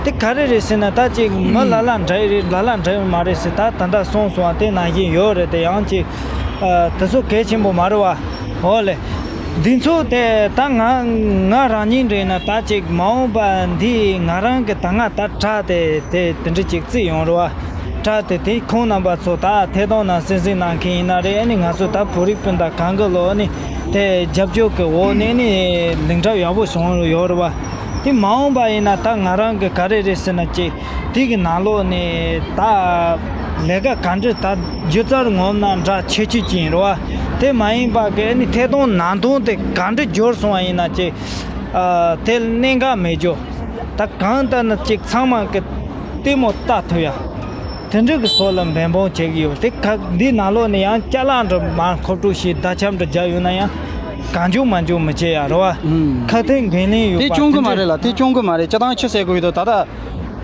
དེ་ག་རེ་རེད་ཟེར་ན་ད་ཅིག་མི་ལ་ལ་འདྲ་ཡི་རེད་ལ་ལ་འདྲ་ཡི་མ་རེད་ཟེར་ད་ད་ལྟ་སོང་སོང་བ་དེ་ནང་བཞིན་ཡོད་རེད་དེ་ཡང་ཅིག་དེ་ཚོ་གལ་ཆེན་པོ་མ་རེད་བ། འོ་ལེ། འདི་ཚོ་དེ་ད་ང་ང་རང་ཉིད་འདྲེན་ན་ད་ཅིག་མ་འོངས་པ་འདི་ང་རང་གི་ད་ང་ད་དྲ་དེ་དེ་དེ་འདྲ་ཅིག་བརྩིས་ཡོང་རེད་བ། དྲ་དེ་དེ་ཁོང་རྣམ་པ་ཚོ་ད་ཐད་གཏོང་ནང་གསན་གཟིགས་གནང་མཁན་ཡིན་ན་རེད། ཨ་ནི་ང་ཚོ་ད་བོད་རིགས་སྤུན་ཟླ་གང་གི་ལོ་ནི་དེ་རྒྱབ་སྐྱོར་གི་འོག་ནས་ནི་ལིང་གྲབས་ཡག་པོ་བྱུང་ཡོད་རེད་བ། དེ་མ་འོངས་པ་ཡིན་ན་ད་ང་རང་གི་ག་རེ་རེད་ཟེར་ན་ཅིག་དེ་གི་ནང་ལོགས་ནས་ད་ལས་ཀ་ག་འདྲ་ད་སྒྱུ་རྩལ་ངོམ་ན་འདྲ་ཆེ་ཆེ་ཅིག་ཡིན་རེད་བ། དེ་མ་ཡིན་པ་གི་ཨ་ནི་ཐད་གཏོང་ནང་དོན་དེ་ག་འདྲ་འགྱུར་སོང་བ་ཡིན་ན་ཅིག་ཨ་དེ་གནད་འགག་མེད་རྒྱུ། ད་གང་ལྟར་ན་ཅིག་ཚང་མ་གི་ལྟད་མོ་ལྟ་ཐུབ་ཡ། དེ་འདྲ་གི་སོགས་ལ་འབད་འབུངས་བྱེད་ཀྱི་ཡོད། དེ་ག་འདི་ནང་ལོགས་ནས་ཡང་ཅ་ལག་འདྲ་མར་མཁོ་སྤྲོད་བྱས་བརྡ་ཁྱབ་འདྲ་རྒྱག་ཡོད་ན་ཡང་གང་བྱུང་མ་བྱུང་མི་བྱེད་ཡ་རེད་བ། ཨུམ། ཁ་ཐེག་འགན་ལེན་ཡོད་དེ་པ་སྐྱོང་གི་དེ་མ་འདྲ། རེད་ལ་དེ་སྐྱོང་གི་མ་རེད། སྤྱི་བཏང་ཆི་ཟེར་དགོས་ཡོད་དོ་ད་ལྟ།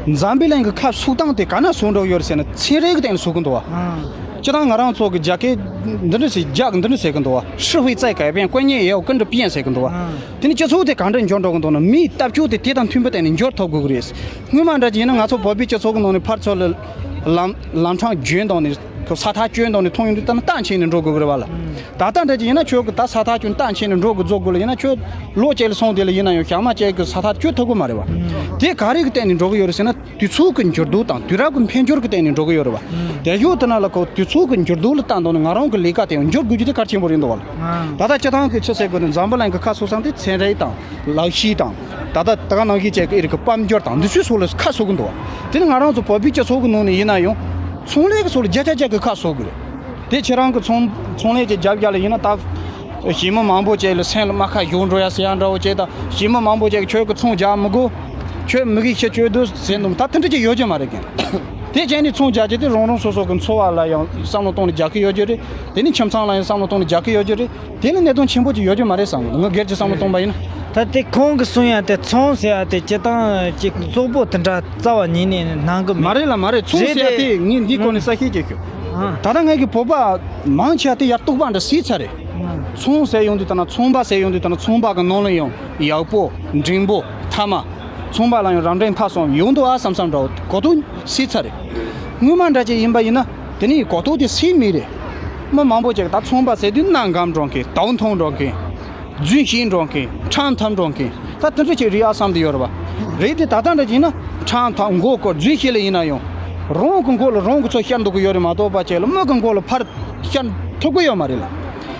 འཛམ་བུ་གླིང་གི་ཁ་ཚུགས་སྟངས་དེ་ག་ན་བཟོ་འགྲོ་ཡོད་རེད་ཟེར་ན་ཚན་རིག་སྟེང་ལ་བཟོ་གི་འདུག་བ། ཨང་། སྤྱིར་བཏང་ང་རང་ཚོ་གི་རྒྱ་སྐད་འདི་འདྲ་ཟེར་རྒྱ་གི་འདི་འདྲ་ཟེར་གི་འདུག་བ། 社会在改变，观念也要跟着变 ཟེར་གི་འདུག་བ། ཨང་། དེ་ནི་སྤྱི་ཚོགས་དེ་ག་འདྲ་འགྱུར་འགྲོ་གི་འདུག་ན་མིའི་ལྟ་སྤྱོད་དེ་དེ་དང་མཐུན་པ་སྟེང་ནས་འགྱུར་ཐུབ་དགོས་གི་རེད། སྔོན་མ་འདྲ་ཅིག་ཡིན་ན་ང་ཚོ་བོད་པའི་སྤྱི་ཚོགས་གི་ནང་ནས་ཕར་ཚུར་ལ་ལམ་ལམ་འཕྲང་བརྒྱུད་བཏང་ནས་ས་ཐག་བསྐྱོན་བཏང་ནས་མཐོང་ཡོང་དུས་ད་ནི་རྟ་འཁྱེར་ནས་འགྲོ་དགོས་གི་རེད་བ་ལ། ཨང་། ད་ལྟ་འདྲ་ཅིག་ཡིན་ན་ཁྱོད་ཀྱི་ད་ས་ཐག་ཁྱོད་རྟ་འཁྱེར་ནས་འགྲོ་དགོས་རྫོགས་དགོས་ལ་ཡིན་ན་ཁྱོད་ལོ་བཅས་ལ་སོང་དེ་ལ་ཡིན་ན་ཡང་ཞག་མ་བཅས་ཀྱི་ས་ཐག་ཁྱོད་ཐུབ་གི་མ་རེད་བ། དེ་ག་རེ་གི་སྟེང་ནས་འགྲོ་གི་ཡོད་རེད་ཟེར་ན་དུས་ཚོད་ཀྱི་འགྱུར་ལྡོག་དང་དུས་རབས་ཀྱི་འཕེལ་འགྱུར་གྱི་སྟེང་ནས་འགྲོ་གི་ཡོད་རེད་བ། དེ་ཡོད་དེ་ན་ལ་ཁོ་དུས་ཚོད་ཀྱི་འགྱུར་ལྡོག་ལ་ལྟ་འདོད་ནས་ང་རང་གི་ལས་ཀ་དེ་ཡང་འགྱུར་དགོས་རྒྱུ་དེ་གལ་ཆེན་པོ་རེད་འདུག་བ་ལ། ད་ལྟ་སྤྱི་བཏང་གི་ཆི་ཟེར་དགོས་ནས་འཛམ་བུ་གླིང་གི་ཁ་ཕྱོགས་སང་དེ་ཚན་རིག་དང་ལག་ཤེས་དང་ད་ལྟ་ད་ག་ནང་བཞིན་བཅས་ཀྱི་ཨི་རིག་གི་དཔལ་འབྱོར་དང་འདི་ཚོའི་སོགས་ལ་ཁ་ཕྱོགས་གི་འདུག་བ། དེ་ནི་ང་རང་ཚོ་བོད་པའི་སྤྱི་ཚོགས་ཀྱི་ནང་ནས་ཡིན་ན་ཡང་ཚོང་ལས་ཀྱི་སོགས་ལ་བརྒྱ་ཆ་བརྒྱ་གི་ཁ་ཕྱོགས་གི་རེད། དེ་ཁྱེད་རང་གི་ཚོང་ཚོང་ལས་ཀྱི་རྒྱབ་རྒྱ་ལ་ཡིན་ན་ད། ཞི་མི་མང་པོ་བཅས་ལ་སེམས་ལ་རྨ་ཁ་ཞུགས་འགྲོ་ཡ་ཟེར་ཡ་འདྲ་བོ་བཅས་དང་ཞི་མི་མང་པོ་བཅས་ཀྱི་ཁྱོད་ཀྱི་ཚོང་རྒྱག་མི་དགོས། ཁྱོད་མི་གིས་ཤི་བཅོས་དུས་ཟེར་འདུག་ད་དེ་འདྲ་ཅིག་ཡོད་རྒྱུ་མ་རེད་ཀྱང་། དེ་བྱས་ནས་ཚོང་རྒྱག་རྒྱུ་དེ་རང་རང་སོ་སོ་གི་འཚོ་བ་ལ་ཡང་བསམ་བློ་གཏོང་ནས་རྒྱག་གི་ཡོད་རྒྱུ་རེད། དེ་ནས་ཁྱིམ་ཚང་ལ་ཡང་བསམ་བློ་གཏོང་ནས་རྒྱག་གི་ཡོད་རྒྱུ་རེད། དེ་ལ་གནད་དོན་ཆེན་པོ་ཅིག་ཡོད་རྒྱུ་མ་རེད་བསམ་གི་འདུག་ང་སྒེར་གྱི་བསམ་བློ་གཏོང་པ་ཡིན་ན། ད་དེ་ཁོང་གི་གསུང་ཡ་དེ་ཚོང་ཟེར་ཡ་དེ་སྤྱིར་བཏང་ཅིག་བཙོག་པོ་དེ་འདྲ་རྩ་བ་ཉིད་ནས་གནང་གི་མ་མེད། རེད་ལ་མ་རེད། ཚོང་རེད་ཟེར་ཡ་དེ། དེ་ངས་འདིའི་སྐོར་ནས་གསལ་བཤད་བྱེད་ཤོག་ཨ། ད་ལྟ་ངས་ཀྱི་བོད་པ་མང་ཆེ་བ་དེ་ཡར་གཏུག་པ་འདྲ་ཟིག་ཚར་རེད། ཨ། ཚོང་ཟེར་ཡོང་དུས་ད་ན་ཚོང་པ་ཟེར་ཡོང་དུས་ད་ན་ཚོང་པ་གི་ནང་ལ་ཡང་ཡག་པོ་འགྲིག་པོ་མཐའ་མ། ཚོང་པ་ལ་ཡང་རབ་འབྲིང་ཕར་སོང་ཡོང་འདུག་ཨ་བསམ་བསམ་འདྲ་བོ་གོ་རྟོགས་ཟིག་ཚར་རེད། སྔོན་མ་འདྲ་ཅིག་ཡིན་པ་ཡིན་ན་དེ་ནས་གོ་རྟོགས་དེ་ཟིག་མེད་རེད། མི་མང་པོ་ཅིག་ད་ཚོང་པ་ཟེར་དུས་གནའ་སྒམ་འགྲོ་མཁན་དའུ་མཐོང་འགྲོ་མཁན། རྫུན་བཤད་འགྲོ་མཁན། ཁྲམ་འཐབ་འགྲོ་མཁན། ད་དེ་འདྲ་ཅིག་རེད་ཨ་བསམ་དུ་ཡོད་རེད་བ། རེད་དེ་ད་ལྟ་འདྲ་ཅིག་ཡིན་ན་ཁྲམ་འཐབ་མགོ་སྐོར་རྫུན་བཤད་ལེ་ཡིན་ན་ཡང་། རང་གི་མགོ་ལ་རང་གི་ཚོད་བཤད་འདུག་གི་ཡོད་རེད་མ་གཏོགས་པ་ཅིག་ལ་མི་གི་མགོ་ལ་ཕར་བཤད་ཐུབ་གི་ཡོད་མ་རེད་ལ།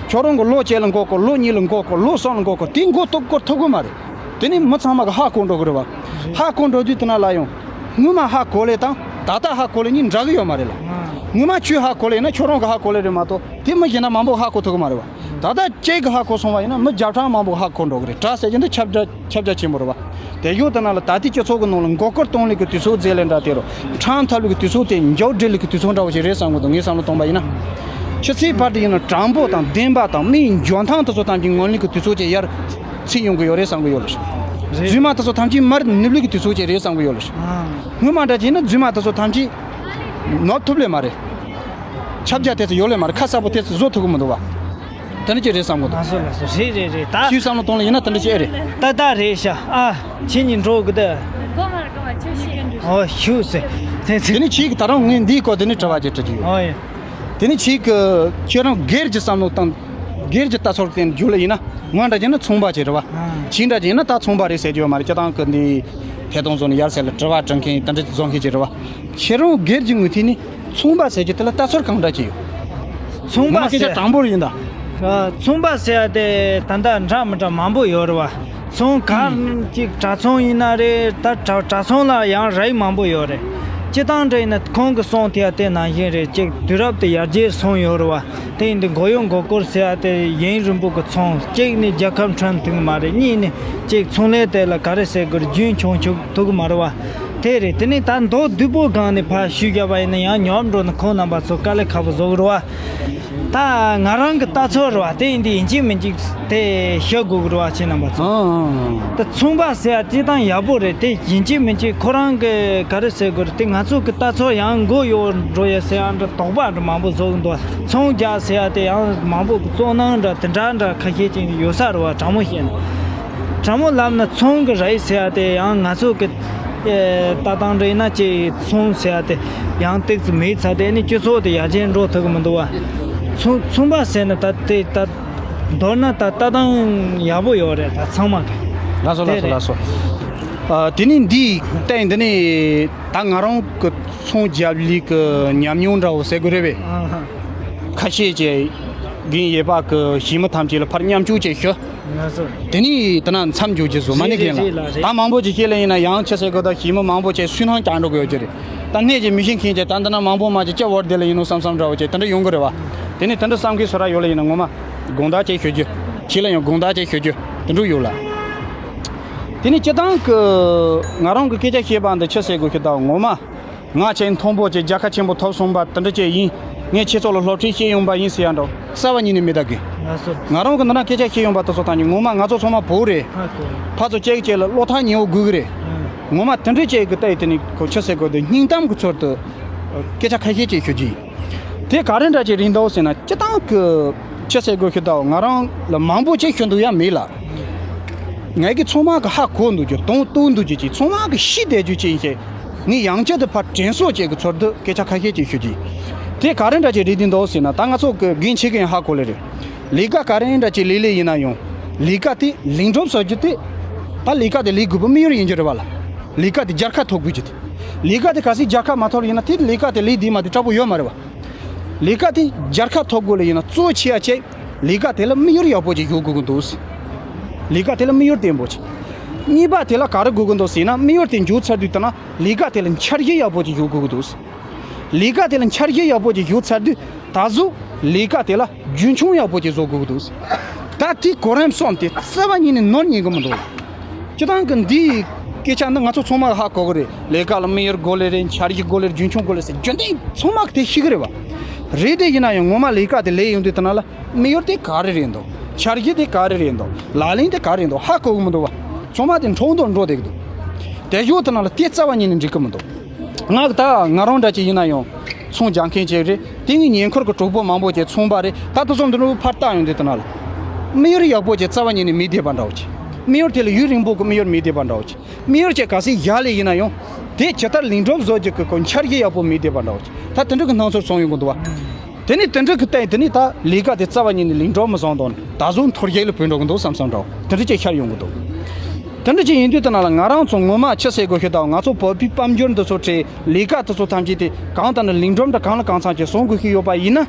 ཁྱོད་རང་གི་ལོ་གཅིག་ལ་མགོ་སྐོར། ལོ་གཉིས་ལ་མགོ་སྐོར། ལོ་གསུམ་ལ་མགོ་སྐོར། དེ་མགོ་སྐོར་ཐུབ་གི་མ་རེད། དེ་ནས་མི་ཚང་མ་གི་ཧ་གོ་འགྲོ་གི་རེད་བ། ཧ་གོ་འགྲོ་དུས་དེ་ན་ལ་ཡང་། སྔོན་མ་ཧ་གོ་ལེ་དང་ད་ལྟ་ཧ་གོ་ལེ་གཉིས་འདྲ་གི་ཡོད་མ་རེད་ལ། སྔོན་མ་ཁྱོད་ཧ་གོ་ལེ་ཡིན་ན་ཁྱོད་རང་གི་ཧ་གོ་ལེ་རེད་མ་གཏོགས་དེ་མི་གཞན་ན་མང་པོ་ཧ་གོ་ཐུབ་གི་མ་རེད་བ། ད་ལྟ་ཁྱེད་ཀྱི་ཧ་གོ་སོང་བ་ཡིན་ན་མི་བརྒྱ་ཕྲག་མང་པོ་ཧ་གོ་འགྲོ་གི་རེད། དྲག་ཟེར་གྱི་འདི་ཁྱབ་བརྡལ་ཁྱབ་རྒྱ་ཆེན་པོ་རེད་བ། དེ་ཡོད་དེ་ན་ལ་ད་ལྟའི་སྤྱི་ཚོགས་ཀྱི་ནང་ལ་མགོ་སྐོར་གཏོང་ལེ་གི་དུས་ཚོད་ཟེར་ལེ་འདྲ་དེ་རུ་ཁྲམ་འཐབ་ལེ་གི་དུས་ཚོད་དེ་མཇུག་སྒྲིལ་ལེ་གི་དུས་ཚོད་འདྲ་བོ་ཞིག་རེད་བསམ་གི་འདུག་ངས་བསམ་བློ་གཏོང་བ་ཡིན་ན། ཕྱི་ཚེས་བར་དུ་ཡིན་ན་དྲང་པོ་དང་བདེན་པ་དང་མིའི་འཇོན་ཐང་དེ་ཚོ་ཐམས་ཅད་ངོམ་ལེ་གི་དུས་ཚོད་ཅིག་ཡར་ཚུད་ཡོང་གི་ཡོད་རེད་བསམ་གི་ཡོད་ལ། རྫུན་མ་དེ་ཚོ་ཐམས་ཅད་མར་ནུབ་ལེ་གི་དུས་ཚོད་ཅིག་རེད་བསམ་གི་ཡོད་ལ། སྔོན་མ་འདྲ་ཅིག་ཡིན་ན་རྫུན་མ་དེ་ཚོ་ཐམས་ཅད་ནོར་ཐུབ་ལེ་མ་རེད། ཁྱབ་རྒྱ་དེ་ཚོ་ཡོད་ལེ་མ་རེད། ཁ་གསལ་པོ་དེ་ཚོ་བཟོ་ཐུབ་གི་མི་འདུག་བ། དེ་འདྲ་ཅིག་རེད་བསམ་གི་འདུག་ལགས་སོ་ལགས་སོ། རེད་རེད་རེད། ད་ཁྱོད་བསམ་བློ་གཏོང་ལེ་ཡིན་ན་དེ་འདྲ་ཅིག་ཨེ་རེད། ད་ད་རེད་ཤག་ཨ། ཁྱེད་གཉིས་འགྲོ་གི་ད། ཨོ་ཞུ་ཟེར། དེ་དེ་ནི་ཁྱེད་ཀྱིས་ད་རུང་ངས་འདིའི་སྐོར་དེ་ནི་དྲི་བ་ཅིག་དྲི་རྒྱུ་ཡོད། ཨོ་ཡ། དེ་ནི་ཁྱེད་ཀྱིས་ཁྱེད་རང་སྒེར་གྱི་བསམ་བློ་དང་སྒེར་གྱི་ལྟ་ཚུལ་དེ་བརྗོད་ལེ་ཡིན་ན། ང་འདྲ་ཅིག་ན་ཚོང་པ་ཅིག་རེད་བ། ཁྱེད་འདྲ་ཅིག་ཡིན་ན་ད་ཚོང་པ་རེད་ཟེར་རྒྱུ་ཡོད་མ་རེད། སྤྱིར་བཏང་གི་འདི་ཐད་གཏོང་བཟོ་ནས་ཡར་ཟེར་ལ་དྲི་བ་དྲི་མཁན་དེ་འདྲ་བཟོ་མཁན་ཅིག་རེད་བ། ཁྱེད་རང་སྒེར་གྱི་ངོས་ཐད་ནས་ཚོང་པ་ཟེར་རྒྱུ་དེ་ལ་ལྟ་ཚུལ་གང་འདྲ་ཅིག་ཡོད། ཚོང་པ་ངོ་མ་སྐད་ཆ་ཟེར། དྲང་པོར་ཡིན་ད། ཨ། ཚོང་པ་ཟེར་ཡ་དེ་ད་ལྟ་འདྲ་མི་འདྲ་མང་པོ་ཡོད་རེད་བ། ཚོང་ག་ཅིག་གྲྭ་ཚང་ཡིན་ན་རེད། ད་གྲྭ་གྲྭ་ཚང་ལ་ཡང་རིགས་མང་པོ་ཡོད་རེད། སྤྱིར་བཏང་འདྲ་ཡིན་ན་ཁོང་གི་གསུང་དེ་ཡ་དེ་ནང་བཞིན་རེད། ཅིག་དུས་རབས་དེ་ཡར་རྒྱས་སོང་ཡོད་རེད་བ། དེ་ཡིན་དུས་མགོ་གཡོག་མགོ་སྐོར་ཟེར་ཡ་དེ་ཡུན་རིང་པོ་གི་ཚོང་། གཅིག་ནི་རྒྱལ་ཁབ་ཁྲིམས་མཐུན་གི་མ་རེད། གཉིས་ནི་ཅིག་ཚོང་ལས་དེ་ལ་ག་རེ་ཟེར་དགོས་རེད། རྒྱུན་འཁྱོངས་ཆོག་ཐུབ་གི་མ་རེད་བ། དེ་རེད། དེ་ནས་ད་མདོར་བསྡུས་པོ་སྒང་ནས་ཕར་ཞུས་བཞག་པ་ཡིན་ན་ཡང་ཉོབ་འགྲོ་ན་ཁོང་རྣམ་པ་ཚོ་དཀའ་ལས་ཁག་པོ་བཟོ་གི་རེད་བ། ད་ང་རང་གི་ལྟ་ཚུལ་རེད་བ། དེ་ཡིན་དུས་ཡིན་གཅིག་མིན་གཅིག་དེ་ཤོད་དགོས་གི་རེད་བ། ཁྱེད་རྣམ་པ་ཚོ། ཨང་ཨང་ཨང་། ད་ཚོང་པ་ཟེར་ཡ་དེ་ད་ཡག་པོ་རེད། དེ་ཡིན་གཅིག་མིན་གཅིག་ཁོ་རང་གི་ག་རེ་ཟེར་དགོས་རེད། དེ་ང་ཚོ་གི་ལྟ་ཚུལ་ཡང་མགོ་གཡོག་འགྲོ་ཡ་ཟེར་ཡ་འདྲ་དོགས་པ་འདྲ་མང་པོ་བཟོ་གི་འདུག་ཚོང་རྒྱག་ཟེར་ཡ་དེ་ཡང་མང་པོ་གི་བཙོག་ནང་འདྲ་དེ་འདྲ་འདྲ་ཁ་ཤས་ཅིག་ཡོད་ས་རེད་བ། དྲང་མོ་བཤད་ན། དྲང་མོ་ལབ་ན་ཚོང་གི་རིགས་ཟེར་ཡ་དེ་ཡང་ང་ཚོ་གི་ཨེ། ལྟ་སྟངས་འདྲ་ཡིན་ན་ཅིག་ཚོང་ཟེར་ཡ་དེ་ཡང་ཏོག་ཙམ་མེད་ཚར། དེ་ནི་སྤྱི་ཚོགས་དེ་ཡར་རྒྱས་འགྲོ་ཐུབ་གི་མི་འདུག་བ། ཚོང་ཚོང་པ་ཟེར་ན་ད་དེ་ད་མདོར་ན་ད་ལྟ་སྟངས་ཡག་པོ་ཡོད་རེད་ད་ཚང་མ་གི། ལགས་སོ་དེ་ལགས་སོ་རེད། ལགས་སོ། ཨ། དེ་ནི་འདི་ལྟ་ཡིན། འདི་ནི་ད་ང་རང་གི་ཚོང་རྒྱབ་ལས་ཀྱི་ཉམས་མྱོང་འདྲ་བོ་ཟེར་དགོས་རེད་པས། ཨ་ཧ། ཁ་ཤས་ཀྱིས་རྒན་ཡེ་པ་གི་ཞི་མི་ཐམས་ཅད་ལ་ཕར་མཉམ་སྤྱོད་བྱས་ཞུ། ང་ཚོ། དེ་ནས་དེ་ན་མཚམས་འཇོག་རྒྱུ་བཟོ་མ་ནི་རེད་རྒན་ལ། རེད་རེད་ལགས་རེད། ད་མང་པོ་ཅིག་བཤད་ལེ་ཡིན་ན་ཡང་ཁྱེད་ཚོས་གོ་ད་ཞི་མི་མང་པོ་ཅིག་སུན་སྣང་བསྐྱར་འགྲོ་གི་ཡོད་ཀྱི་རེད། ད་གནས་ཀྱི་མི་ཤེས་མཁན་ཅིག་ད་འདི་ན་མང་པོ་མ་ཅིག་སྐྱ་བོར་བསྡད་ལེ་ཡིན་ནོ་བསམ་བསམ་འདྲ་བོ་ཅིག་དེ་འདྲ་ཡོང་གི་རེད་བ། དེ་ནས་དེ་འདྲ་བསམ་མཁན་བཟོ་ར་ཡོད་ལེ་ཡིན་ན་ངོ་མ་དགོངས་དག་ཅིག་ཞུ་རྒྱུ། ཁྱེད་ལ་ཡང་དགོངས་དག་ཅིག་ཞུ་རྒྱུ་དེ་འདྲ་ཡོད་ལ། དེ་ནས་སྤྱིར་བཏང་གི་ང་རང་གི་སྐད་ཆ་བཤད་པ་འདི་ཁྱེད་ཚོས་གོ་ཤེས་ད་ངོ་མ། ང་ཆེས་མཐོན་པོ་ཅིག་རྒྱལ་ཁ་ཆེན་པོ་ཐོབ་སོང་བ་དེ་འདྲ་ཅིག་ཡིན། ངས་ཁྱེད་ཚོ་ལ་སློབ་ཁྲིད་བྱེད་ཡོང་པ་ཡིན་ཟེར་ཡ་འདྲ་རྩ་བ་ཉིད་ནས་མེད་ད་གི། ང་ཚོ། ང་རང་གི་འདི་ན་སྐད་ཆ་བཤད་ཡོང་པ་དེ་ཚོ་ཐམས་ཅད་ངོ་མ་ང་ཚོ་ཚང་མ་བོད་རེད། ཧ་གོ། ཕར་ཚུར་གཅིག་གཅིག་ལ་བློ་ཐག་ཉེ་བོ་དགོས་གི་རེད། ཨང་། ངོ་མ་དེ་འདྲ་ཅིག་གི་ལྟ་ཡི་དེ་ནི་ཁོ་ཆི་ཟེར་དགོས་དེ་སྙིང་གཏམ་གི་ཚུལ་དུ་སྐད་ཆ་ཁ་ཤས་ཅིག་ཞུ་རྒྱུ་ཡིན། དེ་ག་རེ་འདྲ་ཅིག་རེད་འདུག་ཟེར་ན་སྤྱིར་བཏང་གི་ཆི་ཟེར་དགོས་ཤེས་ད་ང་རང་ལ་མང་པོ་ཅིག་ཞུ་འདོད་ཡ་མེད་ལ། ངས་གི་ཚང་མ་གི་ཧ་གོ་འདུག་རྒྱུ་དང་རྟོགས་འདུག་རྒྱུ་ཅིག་ཚང་མ་གི་ཤེས་བསྡད་རྒྱུ་ཅིག་ཡིན་ཞེས། ངས་ཡང་བསྐྱར་དུ་ཕར་དྲན་གསོ་བྱེད་ཀྱི་ཚུལ་དུ་སྐད་ཆ་ཁ་ཤས་ཅིག་ཞུ་རྒྱུ་ཡིན། དེ་ག་རེ་འདྲ་ཅིག་རེད་འདི་འདུག་ཟེར་ན་ད་ང་ཚོ་གི་རྒན་ཆེ་གི་ཡང་ཧ་གོ་ལེ་རེད། ལས་ཀ་ག་རེ་འདྲ་ཅིག་ལས་ལས་ཡིན་ན་ཡང་ལས་ཀ་དེ་ལས་སྒྲུབ་བཟོ་རྒྱུ་དེ། ད་ལས་ཀ་དེ་ལས་དགོས་པ་དམིགས་ཡུལ་ཡིན་རྒྱུ་རེད་བ་ལ། ལས་ཀ་དེ་རྒྱལ་ཁ་ཐོབ་དགོས་རྒྱུ་དེ། ལས་ཀ་དེ་གལ་སྲིད་རྒྱལ་ཁ་མ་ཐོབ་ཡིན་ན་དེ་ལས་ཀ་དེ་ལས་དེ་མ་དེ་དྲག་པོ་ཡོད་མ་རེད་བ། ལས་ཀ་དེ་རྒྱལ་ཁ་ཐོབ་དགོས་ལ་ཡིན་ན་གཙོ་ཆེ་ཡ་ཆེ། ལས་ཀ་དེ་ལ་དམིགས་ཡུལ་ཡག་པོ་ཅིག་ཡོད་དགོས་ཀྱི་འདུག་ལས་ཀ་དེ་ལ་དམིགས་ཡུལ་བརྟན་པོ་ཅིག་གཉིས་པ་དེ་ལ་ག་རེ་དགོས་ཀྱི་འདུག་ཟེར་ན་དམིགས་ཡུལ་དེ་འཇོག་ཚར་དུས་ད་ན་ལས་ཀ་དེ་ལ་འཆར་གཞི་ཡག་པོ་ཅིག་ཡོད་དགོས་ཀྱི་འདུག་ལས་ཀ་དེ་ལ་འཆར་གཞི་ཡག་པོ་ཅིག་ཡོད་ཚར་དུས་ད་གཟོད་ལས་ཀ་དེ་ལ་རྒྱུན་འཁྱོངས་ཡག་པོ་ཅིག་བཟོ་དགོས་ཀྱི་འདུག་ད་དེ་གོ་རིམ་གསུམ་དེ་རྩ་བ་ཉིད་ནས་ནོར་ཉན་གྱི་མི་འདུག་སྤྱིར་བཏང་གི་འདིའི་སྐད་ཆ་འདི་ང་ཚོ་ཚང་མ་ཧ་གོ་གི་རེད། ལས་ཀ་ལ་དམིགས་ཡུལ་དགོས་ལེ་རེད། འཆར་གཞི་དགོས་ལེ་རེད། རྒྱུན་འཁྱོངས་དགོས་ལེ་ཟེར་རྒྱུན་ལྡན་ཚང་མ་གི་དེ་ཤེས་གི་རེད་བ། རེད་དེ་ཡིན་ན་ཡང་ངོ་མ་ལས་ཀ་དེ་ལས་ཡོང་དུས་ད་ན་ལ་དམིགས་ཡུལ་དེ་ག་རེ་རེད་འདུག་འཆར་གཞི་དེ་ག་རེ་རེད་འདུག་ལག་ལེན་དེ་ག་རེ་འདུག་ཧ་གོ་གི་མི་འདུག་བ། ཚང་མ་དེ་འཕྲོ་འདུག་འགྲོ་བསྡད་གི་འདུག་དེ་ཡོད་ད་ན་ལ་དེ་རྩ་བ་ཉིད་ནས་འགྲིག་གི་མི་འདུག་ང་གི་ད་ང་རང་འདྲ་ཅིག་ཡིན་ན་ཡང་ཚོང་རྒྱག་མཁན་ཅིག་རེད། དེ་ངའི་ཉེ་འཁོར་གི་གྲོགས་པོ་མང་པོ་ཅིག་ཚོང་པ་རེད། ད་ལྟ་ཚོང་འདི་འདྲ་ཕར་བལྟ་ཡོང་དུས་ད་ན་ལ་དམིགས་ཡུལ་ཡག་པོ་ཅིག་རྩ་བ་ཉིད་ནས་མེད་བསྡད་པ་འདྲ་བོ་ཅིག་དམིགས་ཡུལ་དེ་ལ་ཡུན་རིང་པོ་གི་དམིགས་ཡུལ་མེད་བསྡད་པ་འདྲ་བོ་ཅིག་དམིགས་ཡུལ་ཅིག་གལ་སྲིད་བཞག་ལེ་ཡིན་ན་ཡང་དེ་ཇི་ལྟར་ལེགས་འགྲུབ་བཟོ་རྒྱུ་གི་ཁོ་འཆར་གཞི་ཡག་པོ་མེད་བསྡད་པ་འདྲ་བོ་ཅིག་ད་དེ་འདྲ་གི་སྣང་ཚུལ་བྱུང་ཡོང་གི་འདུག་བ། དེ་ནས་དེ་འདྲ་གི་སྟེང་དེ་ནས་ད་ལས་ཀ་དེ་རྩ་བ་ཉིད་ནས་ལས་འགྲོ་མི་བཟང་དང་ད་གཟོད་འཐོར་རྒྱལ་ལ་བུད་འགྲོ་གི་འདུག་བསམ་བསམ་འདྲ་དེ་འདྲ་ཅིག་ཤར་ཡོང་གི་འདུག་དེ་འདྲ་ཅིག་ཡིན་དུས་དེ་ན་ལ་ང་རང་ཚོ་ངོ་མ་ཆི་ཟེར་དགོས་ཤེས་དང་ང་ཚོ་བོད་པའི་དཔལ་འབྱོར་འདི་ཚོ་བྲེལ་ལས་ཀ་དེ་ཚོ་ཐམས་ཅད་དེ་གང་ལྟར་ན་ལས་འགྲོ་འདྲ་གང་ལ་གང་འཚམ་ཅིག་བཟང་དགོས་ཤེས་ཡོད་པ་ཡིན་ན།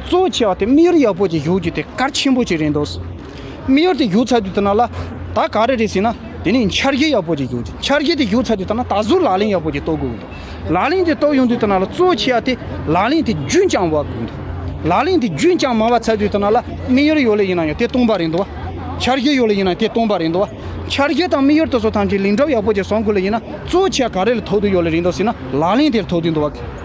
གཙོ་ཆེ་བ་དེ་དམིགས་ཡུལ་ཡག་པོ་ཅིག་ཡོད་རྒྱུ་དེ་གལ་ཆེན་པོ་ཅིག་རེད་འདུག་དམིགས་ཡུལ་དེ་ཡོད་ཚར་དུས་དེ་ན་ལ་ད་ག་རེ་རེད་ཟེར་ན། དེ་ནས་འཆར་གཞི་ཡག་པོ་ཅིག་ཡོད་རྒྱུ། འཆར་གཞི་དེ་ཡོད་ཚར་དུས་དེ་ན་ད་གཟོད་ལག་ལེན་ཡག་པོ་ཅིག་གཏོང་དགོས་འདུག་ལག་ལེན་དེ་གཏོང་ཡོང་དུས་དེ་ན་ལ་གཙོ་ཆེ་བ་དེ་ལག་ལེན་དེ་རྒྱུན་བསྐྱངས་པ་དགོས་འདུག་ལག་ལེན་དེ་རྒྱུན་བསྐྱངས་མ་བ་ཚར་དུས་དེ་ན་ལ་དམིགས་ཡུལ་ཡོད་ལེ་ཡིན་ན་ཡང་དེ་སྟོང་པ་རེད་འདུག་འཆར་གཞི་ཡོད་ལེ་ཡིན་ན་དེ་སྟོང་པ་རེད་འདུག་འཆར་གཞི་དང་དམིགས་ཡུལ་དེ་ཚོ་ཐམས་ཅད་ལེགས་འགྲུབ་ཡག་པོ་ཅིག་བཟང་དགོས་ལེ་ཡིན་ན་གཙོ་ཆེ་ག་རེ་ལ་ཐུག་དུ་ཡོད་ལེ་རེད་འདུག་ཟེར་ན་ལག་ལེན་དེ་ལ་ཐུག་དུ་འདུག་བ།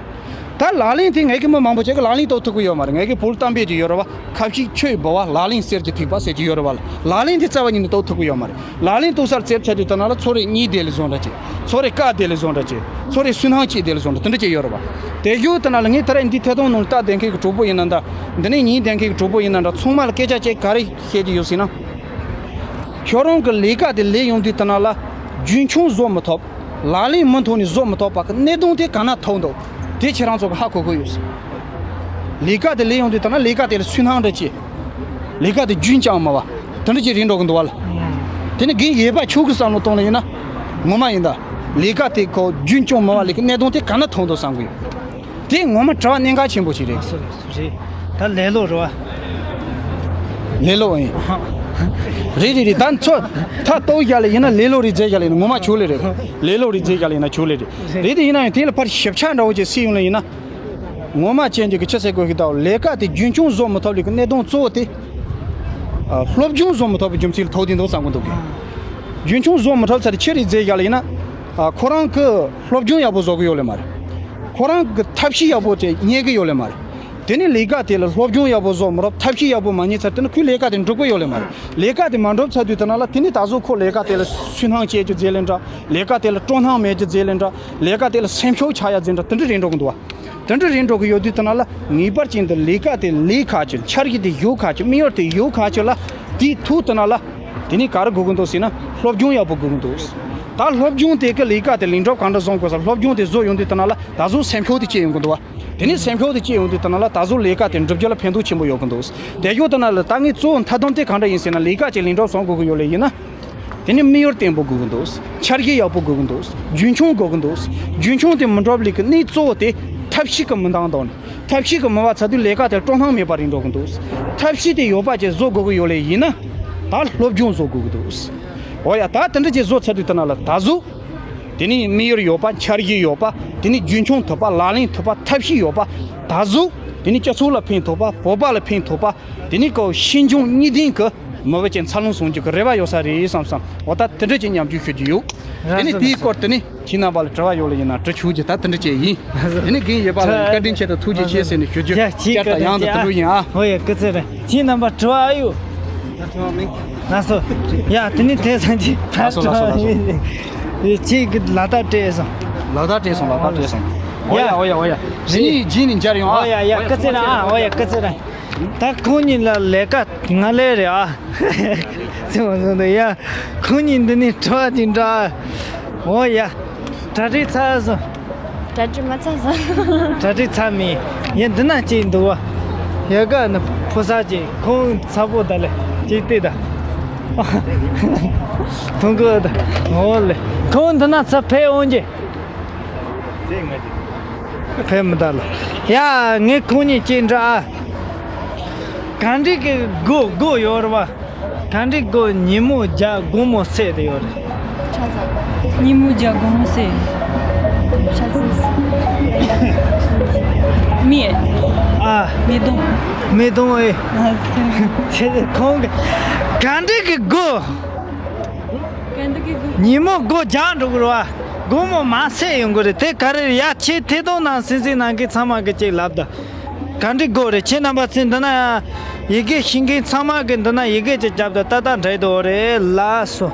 ད་ལག་ལེན་དེ་ངེད་ཀྱི་མི་མང་པོ་ཅིག་གིས་ལག་ལེན་གཏོང་ཐུབ་ཀྱི་ཡོད་མ་རེད། ངེད་ཀྱི་བོད་གཏམ་དཔེ་ཅིག་ཡོད་རེད་བ། ཁ་ཞིག་ཆུ་ཡིས་འབུད་བ་ལག་ལེན་གསེར་གྱི་ཐིགས་པ་ཟེར་གྱི་ཡོད་རེད་བ། ལག་ལེན་དེ་རྩ་བ་ཉིད་ནས་གཏོང་ཐུབ་ཀྱི་ཡོད་མ་རེད། ལག་ལེན་གཏོང་སར་རྩེབ་ཆ་དུས་དེ་ན་ལ་ཚོ་རེ་གཉིད་བདེ་ལེ་བཟོ་འདྲ་ཅིག་ཚོ་རེ་དཀའ་བདེ་ལེ་བཟོ་འདྲ་ཅིག་ཚོ་རེ་སུན་སྣང་སྐྱེས་བདེ་ལེ་བཟོ་འདྲ་དེ་འདྲ་ཅིག་ཡོད་རེད་བ། དེ་བཞུགས་དེ་ན་ལ་ངས་ད་རེས་འདི་ཐད་གཏོང་ནང་ལ་སྟབས་བདེ་མཁན་གྱི་གྲོགས་པོ་ཡིན་ན་འདྲ། འདི་ནས་ཉིན་བདེ་མཁན་གྱི་གྲོགས་པོ་ཡིན་ན་འདྲ་ཚང་མ་ལ་སྐད་ཆ་ཅིག་ག་རེ་བཤད་ཀྱི་ཡོད་ཟེར་ན། ཁྱོད་རང་གི་ལས་ཀ་དེ་ལས་ཡོང་དུས་དེ་ན་ལ་རྒྱུན་འཁྱོངས་བཟོ་མི་ཐུབ། ལག་ལེན་མུ་མཐུད་ནས་བཟོ་མི་ཐུབ་པ་གི་གནད་དོན་དེ་ག་ན་ཐུག་འདུག་དེ་ཁྱེད་རང་ཚོ་གི་ཧ་གོ་གི་ཡོད། ལས་ཀ་དེ་ལས་ཡོང་དུས་ད་ན་ལས་ཀ་དེ་ལ་སུན་སྣང་འདྲ་ཅིག་ལས་ཀ་དེ་རྒྱུན་བསྐྱངས་མ་བ། དེ་འདྲ་ཅིག་རེད་འགྲོ་གི་འདུག་བ་ལ། དེ་ནི་རྒན་ཡེ་པ་ཆོས་ཀྱི་བསམ་བློ་གཏོང་ལ་ཡིན་ན། ངོ་མ་ཡིན་ད། ལས་ཀ་དེ་ཁོ་རྒྱུན་སྐྱོང་མ་བ་ལས་ཀྱི་གནད་དོན་དེ་ག་ན་ཐུག་འདུག་བསམ་གི་ཡོད། དེ་ངོ་མ་དྲི་བ་གནད་འགག་ཆེན་པོ་ཞིག་རེད། ཨ་སོ་རེད་སོ་རེད། ད་ལེ་ལོ་རེད་བ། ལེ་ལོ་ཡིན། རེད་རེད་རེད། ད་ཚོ་ད་ལྟོ་བཞག་ལ་ཡིན་ན་ལེ་ལོ་རེད་རྫས་བཞག་ལ་ཡིན་ན་ངོ་མ་ཆོག་ལེ་རེད། ལེ་ལོ་རེད་རྫས་བཞག་ལ་ཡིན་ན་ཆོག་ལེ་རེད། རེད་དེ་ཡིན་ན་ཡང་དེ་ལ་ཕར་ཞིབ་ཆ་འདྲ་བོ་ཅིག་སེ་ཡོང་ལ་ཡིན་ན། ངོ་མ་ཅན་གྱི་ཆི་ཟེར་དགོས་ཤིག་ད་ལས་ཀ་དེ་རྒྱུན་འཁྱོངས་བཟོ་མི་ཐུབ་ལེ་གི་གནད་དོན་གཙོ་བོ་དེ། ཨ། སློབ་སྦྱོང་བཟོ་མི་ཐུབ་པའི་རྒྱུ་མཚན་ལ་ཐུག་དེ་འདུག་བསམ་གི་འདུག་གི། རྒྱུན་འཁྱོངས་བཟོ་མི་ཐུབ་ཚར་ཆི་རེད་རྫས་བཞག་ལ་ཡིན་ན། ཨ། ཁོ་རང་གི་སློབ་སྦྱོང་ཡག་པོ་བཟོ་གི་ཡོད་ལེ་མ་རེད། ཁོ་རང་གི་ཐབས་ཤེས་ཡག་པོ་དེ་རྙེད་གི་ཡོད་ལེ་མ་རེད། དེ་ནས་ལས་ཀ་དེ་ལ་སློབ་སྦྱོང་ཡག་པོ་བཟོ་མི་རབས་ཐབས་ཤེས་ཡག་པོ་མ་རྙེད་ཚར་དེ་ནི་ཁོའི་ལས་ཀ་དེ་འགྲུབ་ཀྱི་ཡོད་ལེ་མ་རེད། ལས་ཀ་དེ་མ་འགྲུབ་ཚར་དུས་དེ་ན་ལ་དེ་ནི་ད་གཟོད་ཁོ་ལས་ཀ་དེ་ལ་སུན་སྣང་སྐྱེ་རྒྱུ་རྫས་ལེ་འདྲ། ལས་ཀ་དེ་ལ་སྤྲོ་སྣང་མེད་རྒྱུ་རྫས་ལེ་འདྲ། ལས་ཀ་དེ་ལ་སེམས་ཤུགས་ཆག་ཡ་རྫས་འདྲ་དེ་འདྲ་རེད་འགྲོ་གི་འདུག་བ། དེ་འདྲ་རེད་འགྲོ་གི་ཡོད་དུས་དེ་ན་ལ་ངེས་པར་ཅན་དུ་ལས་ཀ་དེ་ལས་ཁག་ཅིག་འཆར་གཞི་དེ་ཡོད་ཁག་ཅིག་དམིགས་ཡུལ་དེ་ཡོད་ཁག་ཅིག་ལ་དེའི་ཐུག་དེ་ན་ལ་དེ་ནི་ག་རེ་དགོས་གི་འདུག་ཟེར་ན་སློབ་སྦྱོང་ཡག་པོ་དགོས་གི་འདུག་ད་སློབ་སྦྱོང་དེ་གི་ལས་ཀ་དེ་ལེགས་འགྲུབ་གང་འདྲ་བཟང་དགོས་ས་སློབ་སྦྱོང་དེ་བཟོ་ཡོང་དུས་དེ་ན་ལ་ད་གཟོད་སེམས་ཤུགས་དེ་སྐྱེ་ཡོང་གི་འདུག་བ། དེ་ནས་སེམས་ཤུགས་དེ་སྐྱེ་ཡོང་དུས་དེ་ན་ལ་ད་གཟོད་ལས་ཀ་དེ་འགྲུབ་རྒྱུ་ལ་ཕན་ཐོགས་ཆེན་པོ་ཡོད་གི་འདུག་དེ་ཡོད་དེ་ན་ལ་ད་ངས་གཙོ་བོ་མཐའ་སྡོམ་དེ་གང་འདྲ་ཡིན་ཟེར་ན་ལས་ཀ་ཅིག་ལེགས་འགྲུབ་བཟང་དགོས་གི་ཡོད་ལེ་ཡིན་ན། དེ་ནས་དམིགས་ཡུལ་བརྟན་པོ་དགོས་གི་འདུག་འཆར་གཞི་ཡག་པོ་དགོས་གི་འདུག་རྒྱུན་འཁྱོངས་དགོས་གི་འདུག་རྒྱུན་འཁྱོངས་དེ་མི་འགྲུབ་ལེ་གི་གནད་གཙོ་བོ་དེ་ཐབས་ཤེས་ཀྱི་མི་འདང་དང་ཐབས་ཤེས་ཀྱི་མི་བ་ཚ་དུས་ལས་ཀ་དེར་སྤྲོ་སྣང་མེད་པ་རེད་འགྲོ་གི་འདུག་ཐབས་ཤེས་དེ་ཡོད་པ་ཅིག་བཟོ་དགོས་གི་ཡོད་ལེ་ཡིན་ན། ད་སློབ་སྦྱོང་བཟོ་དགོས་གི་འདུག་འོ་ཡ་ད་དེ་འདྲ་ཅིག་བཟོ་ཚར་དུས་དེ་ན་ལ་ད་གཟོད། དེ་ནས་དམིགས་ཡུལ་ཡོད་པ་འཆར་གཞི་ཡོད་པ་དེ་ནས་རྒྱུན་འཁྱོངས་ཐུབ་པ་ལག་ལེན་ཐུབ་པ་ཐབས་ཤེས་ཡོད་པ་ད་གཟོད། དེ་ནས་སྤྱི་ཚོགས་ལ་ཕན་ཐོགས་པ་བོད་པ་ལ་ཕན་ཐོགས་པ། དེ་ནས་ཀོ་ཤེས་འབྱུང་གཉིས་ལྡན་གྱི་མི་བུ་ཅན་འཚར་ལོངས་སོང་རྒྱུ་གི་རེ་བ་ཡོད་ས་རེད་བསམ་བསམ་འོ་ད་དེ་འདྲ་ཅིག་ཉམས་འགྱུར་ཞུ་རྒྱུ་ཡོད། དེ་ནས་དེའི་སྐོར་དེ་ནས་ཁྱེད་རྣམ་པ་ལ་དྲི་བ་ཡོད་ལ་ཡིན་ན་དྲི་ཆོག་རྒྱུ་ད་དེ་འདྲ་ཅིག་ཡིན། དེ་ནས་རྒན་ཡེ་པ་ལ་བཀའ་དྲིན་ཆེ་དང་ཐུགས་རྗེ་ཆེ་ཟེར་ནས་ཞུ་རྒྱུ་ཡ་ཅིག་བསྐྱར་དང་ཡང་དུ་དུ་ཡིན་ཨ། ཧོ་ཡ་སྐུ་ཚེ་རིང་། ཁྱེད་རྣམ་པ་དྲི་བ་ཨ་ཡོད། ལགས་སོ། ཡ་དེ་ནས་དེ་སང་ཅི་ད་ལགས་སོ་ལགས་སོ་ལགས་སོ། དྲི་བ་ཡིན། ཅིག་གི་ལ་དྭགས་སྤྲད་སོང་། ལ་དྭགས་སྤྲད་སོང་ལ་དྭགས་སྤྲད་སོང་། ཨོ་ཡ་ཨོ་ཡ་ཨོ་ཡ། དེ་ནས་རྗེས་ནས་མཇལ་ཡོང་ཨ། ཨོ་ཡ་ཡ་སྐུ་ཚེ་རིང་ཨ་ཨོ་ཡ་སྐུ་ཚེ་རིང་། ད་ཁོང་གཉིས་ལ་ལས་ཀ་ང་ལས་རེད་ཨ། ཚེ་མ་སོང་དུ་ཡ། ཁོང་གཉིས་འདི་ནས་དྲི་བ་ཅིག་འདྲ། ཨོ་ཡ། གྲ་སྒྲིག་ཚར་སོང་། གྲ་སྒྲིག་མ་ཚར་སོང་། གྲ་སྒྲིག་ཚར་མེད། ཡ་འདི་ན་ཅིག་འདུག་བ། ཡ་ག་ན་ཕོ་གསར་ཅིག་ཁོང་ཚ་པོ་ད་ལེ་ཅིག་བལྟས་ད། མཐོང་གི་ད། ཨོ་ལེ། ཁོང་འདི་ན་ཚ་ཕེ་འོང་གི། ཕེབས་མི་ད་ལ། ཡ་ངས་ཁོང་གཉིས་ཅིག་འདྲ་ཨ། ག་འདྲ་གི་སྒོ་སྒོ་ཡོད་རེད་བ། ག་འདྲ་སྒོ་ཉིན་མོ་བརྒྱ་དགོང་མོ་སད་དེ་ཡོད་རེད། ཉིན་མོ་བརྒྱ་དགོང་མོ་སད། མི། ཨ། མི་དུང་། མི་དུང་ཨེ། ཁོང་གི་ག་འདྲ་གི་སྒོ། ཉིན་མོ་སྒོ་རྒྱག་འགྲོ་གི་རེད་བ། དགོང་མོ་མ་སད་ཡོང་གི་རེད་དེ་ག་རེ་རེད་ཡ། ཁྱེད་ཐད་གཏོང་ནང་སེམས་སེམས་ནང་གི་ཚང་མ་གི་ཅིག་ལབ་ད། ག་འདྲ་དགོས་རེད་ཁྱེད་རྣམ་པ་ཚོས་འདི་ན། ཡི་གེ་ཤེས་མཁན་ཚང་མ་གི་འདི་ན་ཡི་གེ་ཅིག་རྒྱབ་ད་ཏག་ཏག་འགྲིག་འདུག་རེད་ལགས་སོ།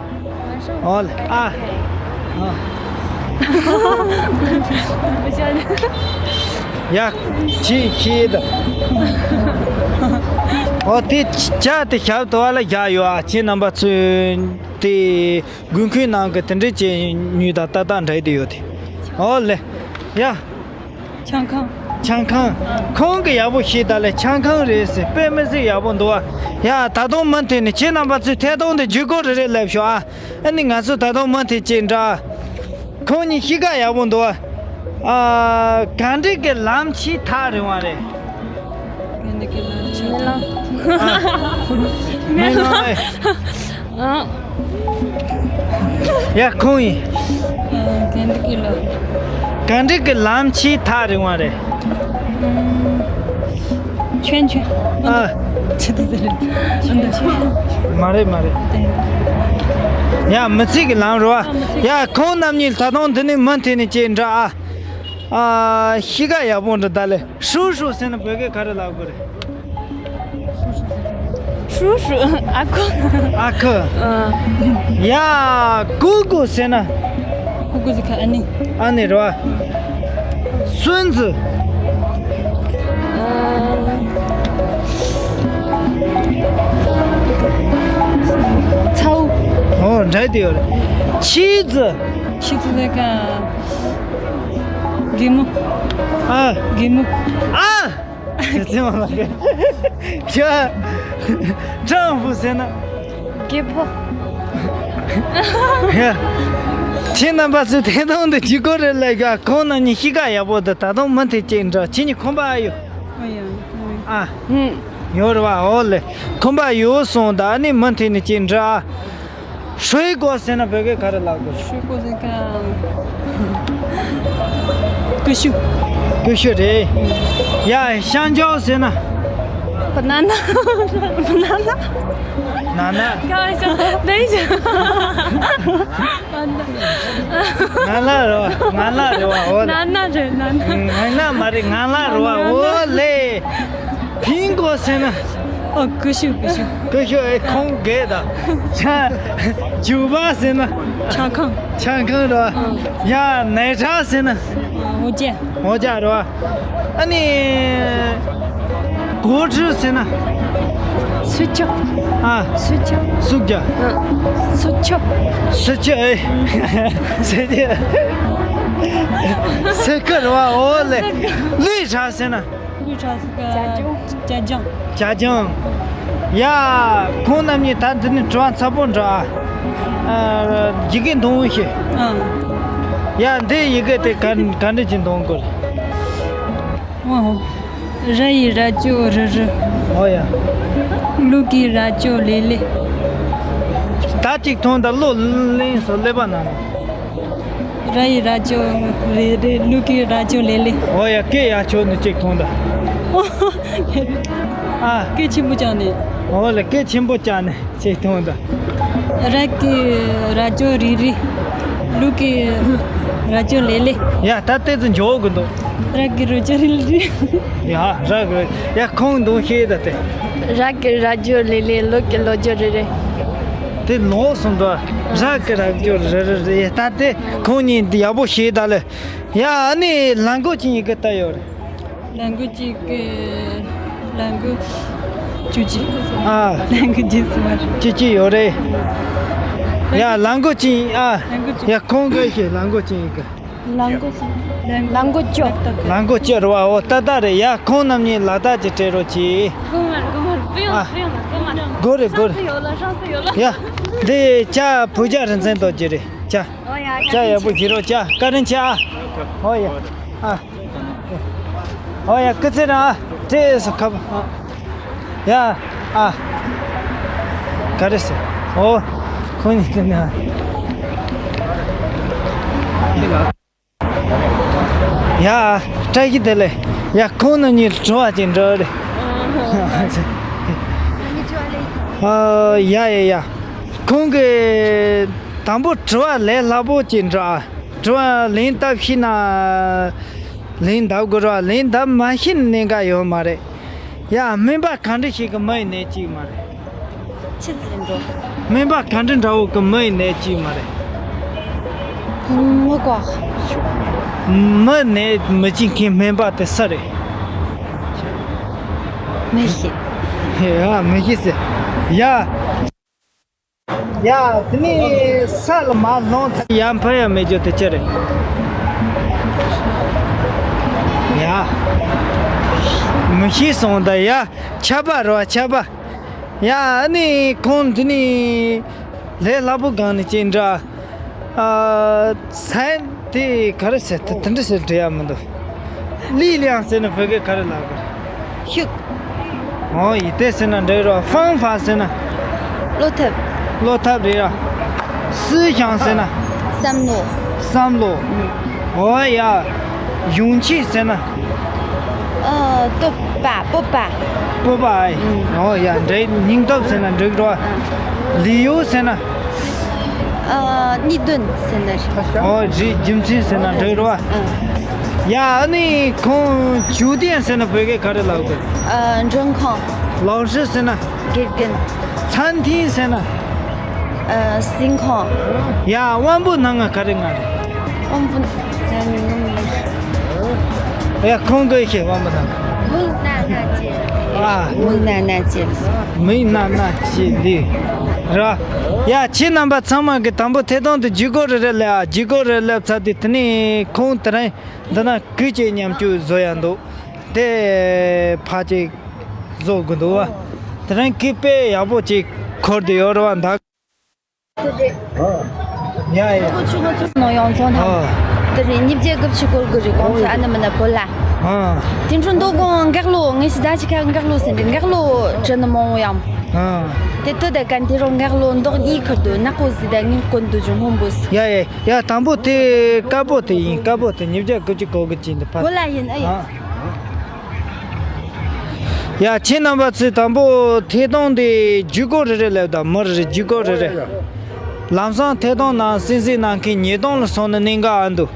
ཨོ་ལེ་ཨ། ཡ། ཁྱེད་ཁྱེད་ད། ཨོ་དེ་ཇ་དེ་ཞབས་ཏོ་བ་ལ་བཞག་ཡོད་ཨ། ཁྱེད་རྣམ་པ་ཚོས་དེ་དགོས་མཁོའི་ནང་གི་དེ་འདྲས་ཅིག་ཉོས་དང་ཏག་ཏག་འགྲིག་བསྡད་ཡོད་དེ། ཨོ་ལེ། ཡ། ཆང་ཁང་། ཆང་ཁང་། ཁོང་གིས་ཡག་པོ་ཤེས་ད་ལེ། ཆང་ཁང་རེད་ཟེར། དཔེ་མི་སྲིད་ཡག་པོ་འདུག་ཨ། ཡ། ད་དུང་མུ་མཐུད་ནས་ཁྱེད་རྣམ་པ་ཚོས་ཐད་གཏོང་དེ་བརྒྱུད་སྐུར་རེ་རེ་ལབ་ཤོག་ཨ། ཨ་ནི་ང་ཚོ་ད་དུང་མུ་མཐུད་ཅིག་འདྲ། ཁོང་གཉིས་གཤིས་ཀ་ཡག་པོ་འདུག་ཨ། ཨ། གངས་རི་གི་ལམ་ཆེས་ཐག་རིང་བ་རེད། གངས་རི་གི་ལམ་ཆེས་ཐག་རིང་བ། མེ་ལོང་། མེ་ལོང་། ཨ། ཡ། ཁོང་ཡིན། ཨ། གངས་རི་གི་ལམ། གངས་རི་གི་ལམ་ཆེས་ཐག་རིང་བ་རེད། ཨུམ། ཆོན་ཆོན། ཨ། ཆི་དེ་ཟེར། ཨ། འདི། མ་རེད་མ་རེད། དེ། ཡ། མི་ཚེ་གི་ལམ་རེད་བ། ཨ། མི་ཚེ། ཡ། ཁོང་རྣམ་གཉིས་ད་དུང་འདི་ནས་མུ་མཐུད་ནས་ཅིག་འདྲ་ཨ། ཨ། གཤིས་ཀ་ཡག་པོ་འདྲ་ད་ལེ། ཧྲུའུ་ཧྲུའུ་ཟེར་ན་བོད་སྐད་ག་རེ་ལབ་དགོས་རེད། ཧྲུའུ་ཧྲུའུ། ཨ་ཁུ། ཨ་ཁུ། ཨ། ཡ། ཀུ་ཀུ་ཟེར་ན། ཀུ་ཀུ་ཟེར་ཁ། ཨ་ནེ། ཨ་ནེ་རེད་བ། སུན་ཙི། ཨ། ཚའོ། ཨོ། འདྲ་དེ་ཡོད་རེད། ཆི་ཙི། ཆི་ཙི་ཟེར་ཁ། གད་མོ། ཨ། གད་མོ། ཨ། ཁྱོད། ཁྲང་ཧྥུ་ཟེར་ན། རྒད་པོ། ཁྱེད་རྣམ་པ་ཚོས་ཐད་གཏོང་དུ་བརྒྱུད་སྐུར་རེ་ལབ་ཤོག་ཁོང་རྣམ་གཉིས་གཤིས་ཀ་ཡག་པོ་འདུག་ད་དུང་མུ་མཐུད་ཅིག་འདྲ། ཁྱེད་གཉིས་ཁོམ་པ་ཨ་ཡོད། ཨ་ཡ། ཨ། ཡོད་རེད་བ། འོ་ལེ། ཁོམ་པ་ཡོད་སོང་། ད་ཨ་ནི་མུ་མཐུད་ནས་ཅིག་འདྲ། ཧྲུའེ་གོ་ཟེར་ན་བོད་སྐད་ག་རེ་ལབ་དགོས། ཧྲུའེ་གོ་ཟེར་ཁ། ཀུ་ཤུ། ཀུ་ཤུ་རེད། ཡ། ཤང་ཅའོ་ཟེར་ན། བ་ན་ན། བ་ན་ན། ན་ན། ང་ལ་རེད་བ། ང་ལ་རེད་བ། འོ། ན་ན་རེད། ན་ན། ང་ལ་མ་རེད། ང་ལ་རེད་བ། འོ་ལེ། ཕིང་གོ་ཟེར་ན། ཨོ། ཀུ་ཤུ། ཀུ་ཤུ། ཀུ་ཤུ། ཨེ། ཁོང་རྒས་ད། ཆ། ཇུ་བ་ཟེར་ན། ཆང་ཁང་། ཆང་ཁང་རེད་བ། ཨང་། ཡ། ནས་ཁྲ་ཟེར་ན། ཨོ་ཅེ། ཨོ་ཅེ་རེད་བ། ཨ་ནི། གོ་ཁྲི་ཟེར་ན། སུ་ཆོ། ཨ། སུ་ཆོ། སུག་ཅ། ཨ། སུ་ཆོ། སུ་ཆོ། ཨེ། སུ་ཆོ། སུ་ཁ་རེད་བ། འོ་ལེ། ལུས་ཁྲ་ཟེར་ན། ལུས་ཁྲ་ཟེར་ཁ། ཅ་ཅང་། ཅ་ཅང་། ཡ། ཁོང་རྣམ་གཉིས་ད་འདི་ནས་དྲི་བ་ཚ་པོ་འདྲ། ཨ། ཡི་གེ་འདོན་འོས་ཤིག་ཨ། ཡ། འདི་ཡི་གེ་དེ་ག་ག་འདྲ་ཅིག་འདོན་དགོས་རེད། ཨོ། ར་ཡི་ར་ཅོ་རི་རི། ཨོ་ཡ། ལུ་གི་ར་ཅོ་ལེ་ལེ། ད་ཅིག་ཐོང་ད། ལོ་ལེན་སོ་ཀླད་པ་ནང་ལ། ར་ཡི་ར་ཅོ་རི་རི། ལུ་གི་ར་ཅོ་ལེ་ལེ། ཨོ་ཡ། སྐད་ཡར་ཕྱོགས་ནས་ཅིག་ཐོང་ད། ཨ། སྐད་ཆེན་པོ་བཅག་ནས། ཨོ་ལེ། སྐད་ཆེན་པོ་བཅག་ནས་ཅིག་ཐོང་ད། ར་གི་ར་ཅོ་རི་རི། ལུ་གི་ར་ཅོ་ལེ་ལེ། ཡ། ད་ལྟའི་ཚོ་འཇོག་གི་འདུག་ར་གི་ར་ཅོ་རི་རི། ཡ། ར་གི། ཡ། ཁོང་འདོན་ཤེས་ད་དེ། ར་གི་ར་ཅོ་ལེ་ལེ། ལུ་གི་ལོ་ཅོ་རི་རི། དེ་ལོག་སོང་འདུག་ར་གི་ར་ཅོ་རི་རི་རི། ད་དེ་ཁོང་གཉིས་འདི་ཡག་པོ་ཤེས་ད་ལེ། ཡ། ཨ་ནི་ལ་མགོ་ཅན་ཡི་གེ་ལྟ་ཡོད་རེད། ལ་མགོ་ཅན་གྱི། ལ་མགོ་བཅུ་གཅིག་ཨ། ལ་མགོ་བཅུ་གསུམ་པ། བཅུ་གཅིག་ཡོད་རེད། ཡ། ལ་མགོ་ཅན། ཨ། ལ་མགོ་བཅུ། ཡ། ཁོང་གིས་ཤེས། ལ་མགོ་ཅན་ཡི་གེ། ལ་མགོ་ཅན། ལ་མགོ་བཅུ། ལ་མགོ་བཅུ་རེད་བ། འོ། ཏག་ཏག་རེད། ཡ། ཁོང་རྣམ་གཉིས་ལ་དྭགས་ཀྱི་སྤྲད་རོགས་གྱིས། དགོས་མ་རེད། དགོས་མ་རེད། ཨ། དགོས་རེད། དགོས་རེད། ཧྲང་ཧྲང་ཡོད་ལ། ཡ། འདི་ཇ་བོད་ཇ་རིན་ཆེན་རྡོ་རྗེ་རེད། ཇ། ཨོ་ཡ། ཇ་ཡག་པོ་བཞེས་རོགས་བྱ། བཀའ་དྲིན་ཆེ་ཨ། ཨོ་ཡ། ཨ། ཨོ་ཡ། སྐུ་ཚེ་རིང་ཨ། བཀྲ་ཤིས་ཁ་པ། ཡ། ཨ། ག་རེ་ཟེར། ཨོ། ཁོང་གཉིས་ཀྱི་ནི། ཡ། བཀྲ་ཤིས་བདེ་ལེགས། ཡ། ཁོང་རྣམ་གཉིས་དྲི་བ་ཅིག་འདྲི་རེད། ཨ། ཡ་ཡ་ཡ། ཁོང་གིས་དང་པོ་དྲི་བ་ལས་སླ་པོ་ཅིག་འདྲི་ཨ། དྲི་བ་ལན་བཏབ་ཤེས་ན་ལན་འདེབས་དགོས་ར། ལན་འདེབས་མ་ཤེས་ན་གནད་འགག་ཡོད་མ་རེད། ཡ། སྨན་པ་ག་འདྲ་ཞིག་གི་མི་ཡི་ནད་ཅིག་མ་རེད། ཆི་ཟིག་འགྲོ། སྨན་པ་ག་འདྲ་འདྲ་བོ་གི་མི་ཡི་ནད་ཅིག་མ་རེད། མི་ཀོ། མི་ནད་མི་བྱེད་མཁན་སྨན་པ་དེ་སུ་རེད། མི་ཤེས། ཡ། མི་ཤེས་ཟེར། ཡ། ཡ། དེ་ནས་ས་ལ་མར་ལྷུང་ཚར། ཡར་འཕུར་ཡ་མེད་རྒྱུ་དེ་ཅི་རེད། ཡ། མི་ཤེས་སོང་ད་ཡ། ཆར་པ་རེད་བ། ཆར་པ། ཡ། ཨ་ནི་ཁོང་འདི་ནི་ལས་སླ་པོ་སྒང་ནས་ཅིག་འདྲ། ཨ། ས་དེ་ག་རེ་ཟེར། དེ་དེ་འདྲ་ཟེར་འདྲ་ཡ་མི་འདུག་ལི་ལིང་ཟེར་ན་བོད་སྐད་ག་རེ་ལབ་དགོས། ཤུག་ཨོ་ཡི། དེ་ཟེར་ན་འགྲིག་རོ། ཧྥང་ཧྥ་ཟེར་ན། བློ་ཐབས། བློ་ཐབས་རེད་ཡ། སི་ཞང་ཟེར་ན། བསམ་བློ། བསམ་བློ། ཨོ་ཡ། ཡུང་ཆི་ཟེར་ན། ཨ། སྤོབས་པ། སྤོབས་པ། སྤོབས་པ་ཨེ། ཨོ་ཡ། འགྲིག་སྙིང་སྟོབས་ཟེར་ན་འགྲིག་རོ། ལི་ཡུ་ཟེར་ན། ཨ། གཉིས་དོན་ཟེར་ན་རེད། ཨོ་རེད། རྒྱུ་མཚན་ཟེར་ན་འགྲིག་རོ། ཡ། ཨ་ནི་ཁོང་ཇུ་ཏན་ཟེར་ན་བོད་སྐད་ག་རེ་ལབ་དགོས། ཨ། མགྲོན་ཁང་། ལའོ་ཧྲི་ཟེར་ན། དགེ་རྒན། ཚན་ཐིན་ཟེར་ན། ཨ། སིང་ཁོང་། ཡ། དབང་པོ་སྣ་ལྔ་ག་རེ་ལྔ་རེད། དབང་པོ་སྣ་ལྔ་ངོ་མི། ཡ། ཁོང་གིས་ཤེས། དབང་པོ་སྣ་ལྔ། མིག་སྣ་སྣ་ལྕེ། ཨ། མིག་སྣ་སྣ་ལྕེ། མིག་སྣ་སྣ་ལྕེ་ལུས། ར། ཡ། ཁྱེད་རྣམ་པ་ཚང་མ་གིས་དང་པོ་ཐད་གཏོང་དུ་བརྒྱུད་སྐོར་རེ་རེ་སླེབས་ཨ། བརྒྱུད་སྐོར་རེ་རེ་སླེབས་ཚར་དུས་དེ་ནས་ཁོང་དེ་རིང་འདི་ན་གུས་ཀྱི་ཉམས་ཆུ་བཟོ་ཡ་འདུག་དེ་ཕ་ཅིག་བཟོ་དགོས་འདུག་བ། དེ་རིང་གི་དཔེ་ཡག་པོ་ཅིག་འཁོར་དུ་ཡོད་རེད་བ། ད། ཡ་ཡ། ཁོ་ཆུ་ང་ཚོ་ནང་ཡོང་ཚོང་དང་། ཨ། དེ་རིང་ཉིས་བརྒྱ་དགུ་བཅུ་སྐོར་དགོས་རེད། ཁོང་ཚོ་ཨ་ནི་མི་ན་བོད་ལ། ཨ། དེ་འཕྲོ་མདོ་དགོང་འགག་ལོ་ངས་ཤི་ཟ་ཅི་ཁ་འགག་ལོ་ཟེར་འདྲི། འགག་ལོ་དྲི་ནི་མང་བོ་ཡང་། ཨ། དེ་དུ་ད་གན་དེ་རོ་འགག་ལོ་མདོག་གཉིས་ཁུར་དུ་ནག་པོ་ཟི་ད་ངས་གོན་དུ་ཇུ་ཧོང་བོ་ཟི། ཡ་ཡ་ཡ། དང་པོ་དེ་དཀར་པོ་དེ་ཡིན། དཀར་པོ་དེ་ཉིས་བརྒྱ་དགུ་བཅུ་གོ་དགུ་ཅན་དེ་ཕ། བོད་ལ་ཡིན་ཨ་ཡིན། ཨ། ཡ། ཁྱེད་རྣམ་པ་ཚོས་དང་པོ་ཐད་གཏོང་དེ་བརྒྱུད་སྐོར་རེ་རེ་སླེབས་དང་། མི་རེ་རེ་བརྒྱུད་སྐོར་རེ་རེ། ལམ་སང་ཐད་གཏོང་ནང་གསན་གཟིགས་གནང་མཁན་ཉིས་སྟོང་ལ་སོང་ན་གནད་འགག་ཨ་འདུག་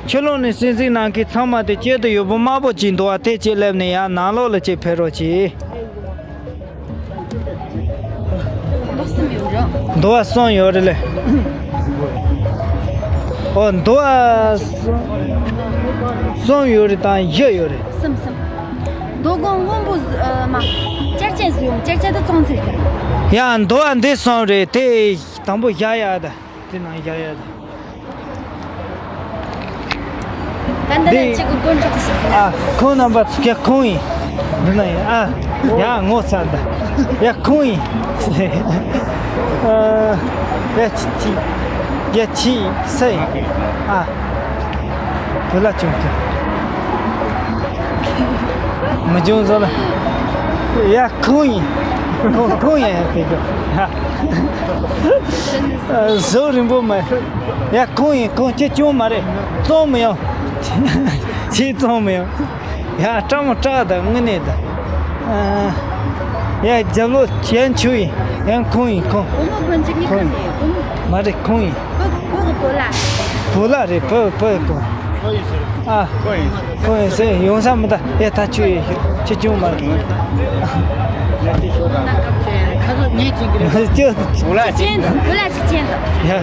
ཕྱི་ལོགས་ནས་གསན་གཟིགས་གནང་མཁན་ཚང་མ་དེ་སྐྱེལ་དུ་ཡོད་པོ་དམར་པོ་ཅིག་འདུག་བ། དེ་ཅིག་སླེབས་ནས་ཡང་ནང་ལོགས་ལ་ཅིག་ཕེབས་རོགས་གྱིས། མདོ་གསུམ་ཡོད་རེད། མདོ་བ་གསུམ་ཡོད་རེད་ལེ། ཨོ། མདོ་བ་གསུམ་ཡོད་རེད་དང་བཞི་ཡོད་རེད། གསུམ་གསུམ། མདོ་དགོང་སྔོན་པོ་ཨ་མ། ཅར་ཅན་སུ་ཡོང་། ཅར་ཅན་དུ་ཙོང་ཚེར་ཀྱང་། ཡ། མདོ་བ་འདི་གསུམ་རེད། དེ་དང་པོ་བཞག་ཡ་ད། དེ་ནང་བཞག་ཡ་ད། ད་འདི་ལ་འདི་གཅིག་གི་དཀོན་མཆོག་ཞིག་ཨ། ཁོང་རྣམ་པ་ཚོ་ཁྱེད་ཁོང་ཡིན། འདི་ན་ཡིན་ཨ། ཡ་ངོ་ཚ་འདི། ཡ་ཁོང་ཡིན། ཨ། ཡ་ཆི་ཆི། ཡ་ཆི་སེ་ཡིན་ཨ། དེ་ལ་བྱུང་ཐུབ། མི་བྱུང་བཟོ་ལ། ཡ་ཁོང་ཡིན། ཁོང་ཁོང་ཡིན་ཡ་དེ་གི། ཨ། བཟོ་རིང་པོ་མ། ཡ་ཁོང་ཡིན། ཁོང་ཁྱེད་ཅུང་མ་རེད། བཙོང་མི་ཡོང་། ཁྱེད་བཙོང་མི་ཡོང་། ཡ་སྐྲ་མོ་སྐྲ་དང་དངོས་གནས་དང་། ཨ། ཡ་རྒྱབ་ལོགས་ཅན་ཆུ་ཡིན། ཡང་ཁོང་ཡིན་ཁོང་། བུ་མོ་ཕོན་ཅིག་གཉིས་ཁོང་ཡིན། ཁ་ནས་བུ་མོ། མ་རེད་ཁོང་ཡིན། བུ་བུ་གི་བུ་ལ། བུ་ལ་རེད། བུ་བུ་གི་བུ། ཨ། ཁོང་ཡིན་ཟེར་ཡོང་ས་མི་ད། ཡ་ད་ཆུ་ཡིན་ཆུ་ཅུང་མ་རེད། ཁ་ཁ་ཉེ་ཅིག་གི་རེད། ཅུང་། བུ་ལ་ཅིག་ཅན་དུ་བུ་ལ་ཅིག་ཅན་དུ། ཡ།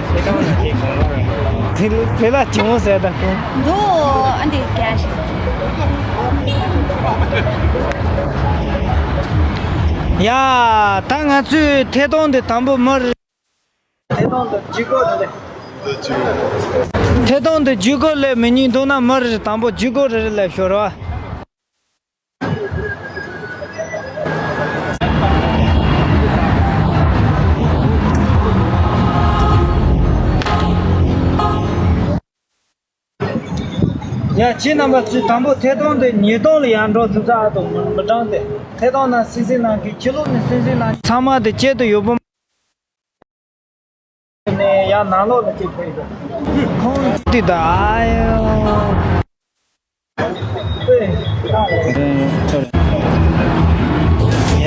དེ་ལ་ཅུང་ཟེར་ད་ཁོང་། འདུག་ཨ་འདི་རྒྱ་ཞིག་ཡ། ད་ང་ཚོས་ཐད་གཏོང་འདི་དང་པོ་མི་རེ་ཐད་གཏོང་འདི་བརྒྱུད་སྐོར་རེ་ཐད་གཏོང་འདི་བརྒྱུད་སྐོར་ལས་མི་ཉན་འདུག་ན་མི་རེ་དང་པོ་བརྒྱུད་སྐོར་རེ་རེ་ལས་ཤོར་བ། ཡ། ཁྱེད་རྣམ་པ་ཚོས་དང་པོ་ཐད་གཏོང་དེ་ཉིས་སྟོང་ལ་ཡར་འགྲོ་ཐུབ་ས་ཨ་དང་མི་མི་གྲངས་དེ་ཐད་གཏོང་ནང་གསན་གཟིགས་གནང་མཁན། ཕྱི་ལོགས་ནས་གསན་གཟིགས་གནང་མཁན་ཚང་མ་དེ་སྐྱེལ་དུ་ཡོད་པོ་ནས་ཡང་ནང་ལོགས་ལ་སྐྱེལ་ཕེབས་ཡོད། ཁོང་དེ་ད་ཨ་ཡོ།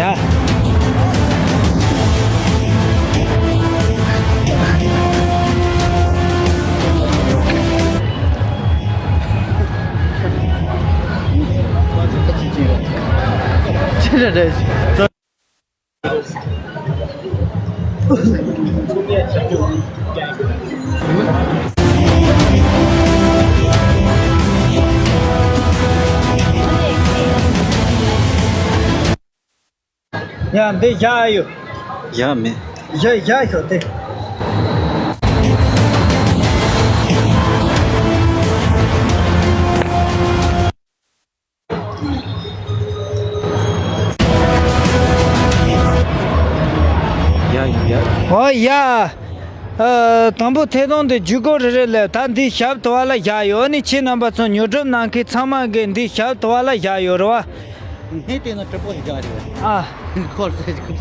ཡ། ཅི་རེད་རེད། ཡ་འདི་བཞག་ཡོད། ཡ་མེད། བཞག་བཞག་ཤོག་དེ། ཡ། ཨ། དང་པོ་ཐད་གཏོང་དེ་ཇུས་འགོད་རེ་རེ་ལས། ད་འདི་ཞབས་དུ་བ་ལ་བཞག་ཡོད་ནི། ཁྱེད་རྣམ་པ་ཚོ་ཉོ་སྒྲུབ་གནང་མཁན་ཚང་མ་གིས་འདི་ཞབས་དུ་བ་ལ་བཞག་ཡོད་རེད་བ། སྣེ་དེ་ན་གྲི་པོ་ཞིག་བཞག་རེད། ཨ། ཁོར་ཟེར་གྱི།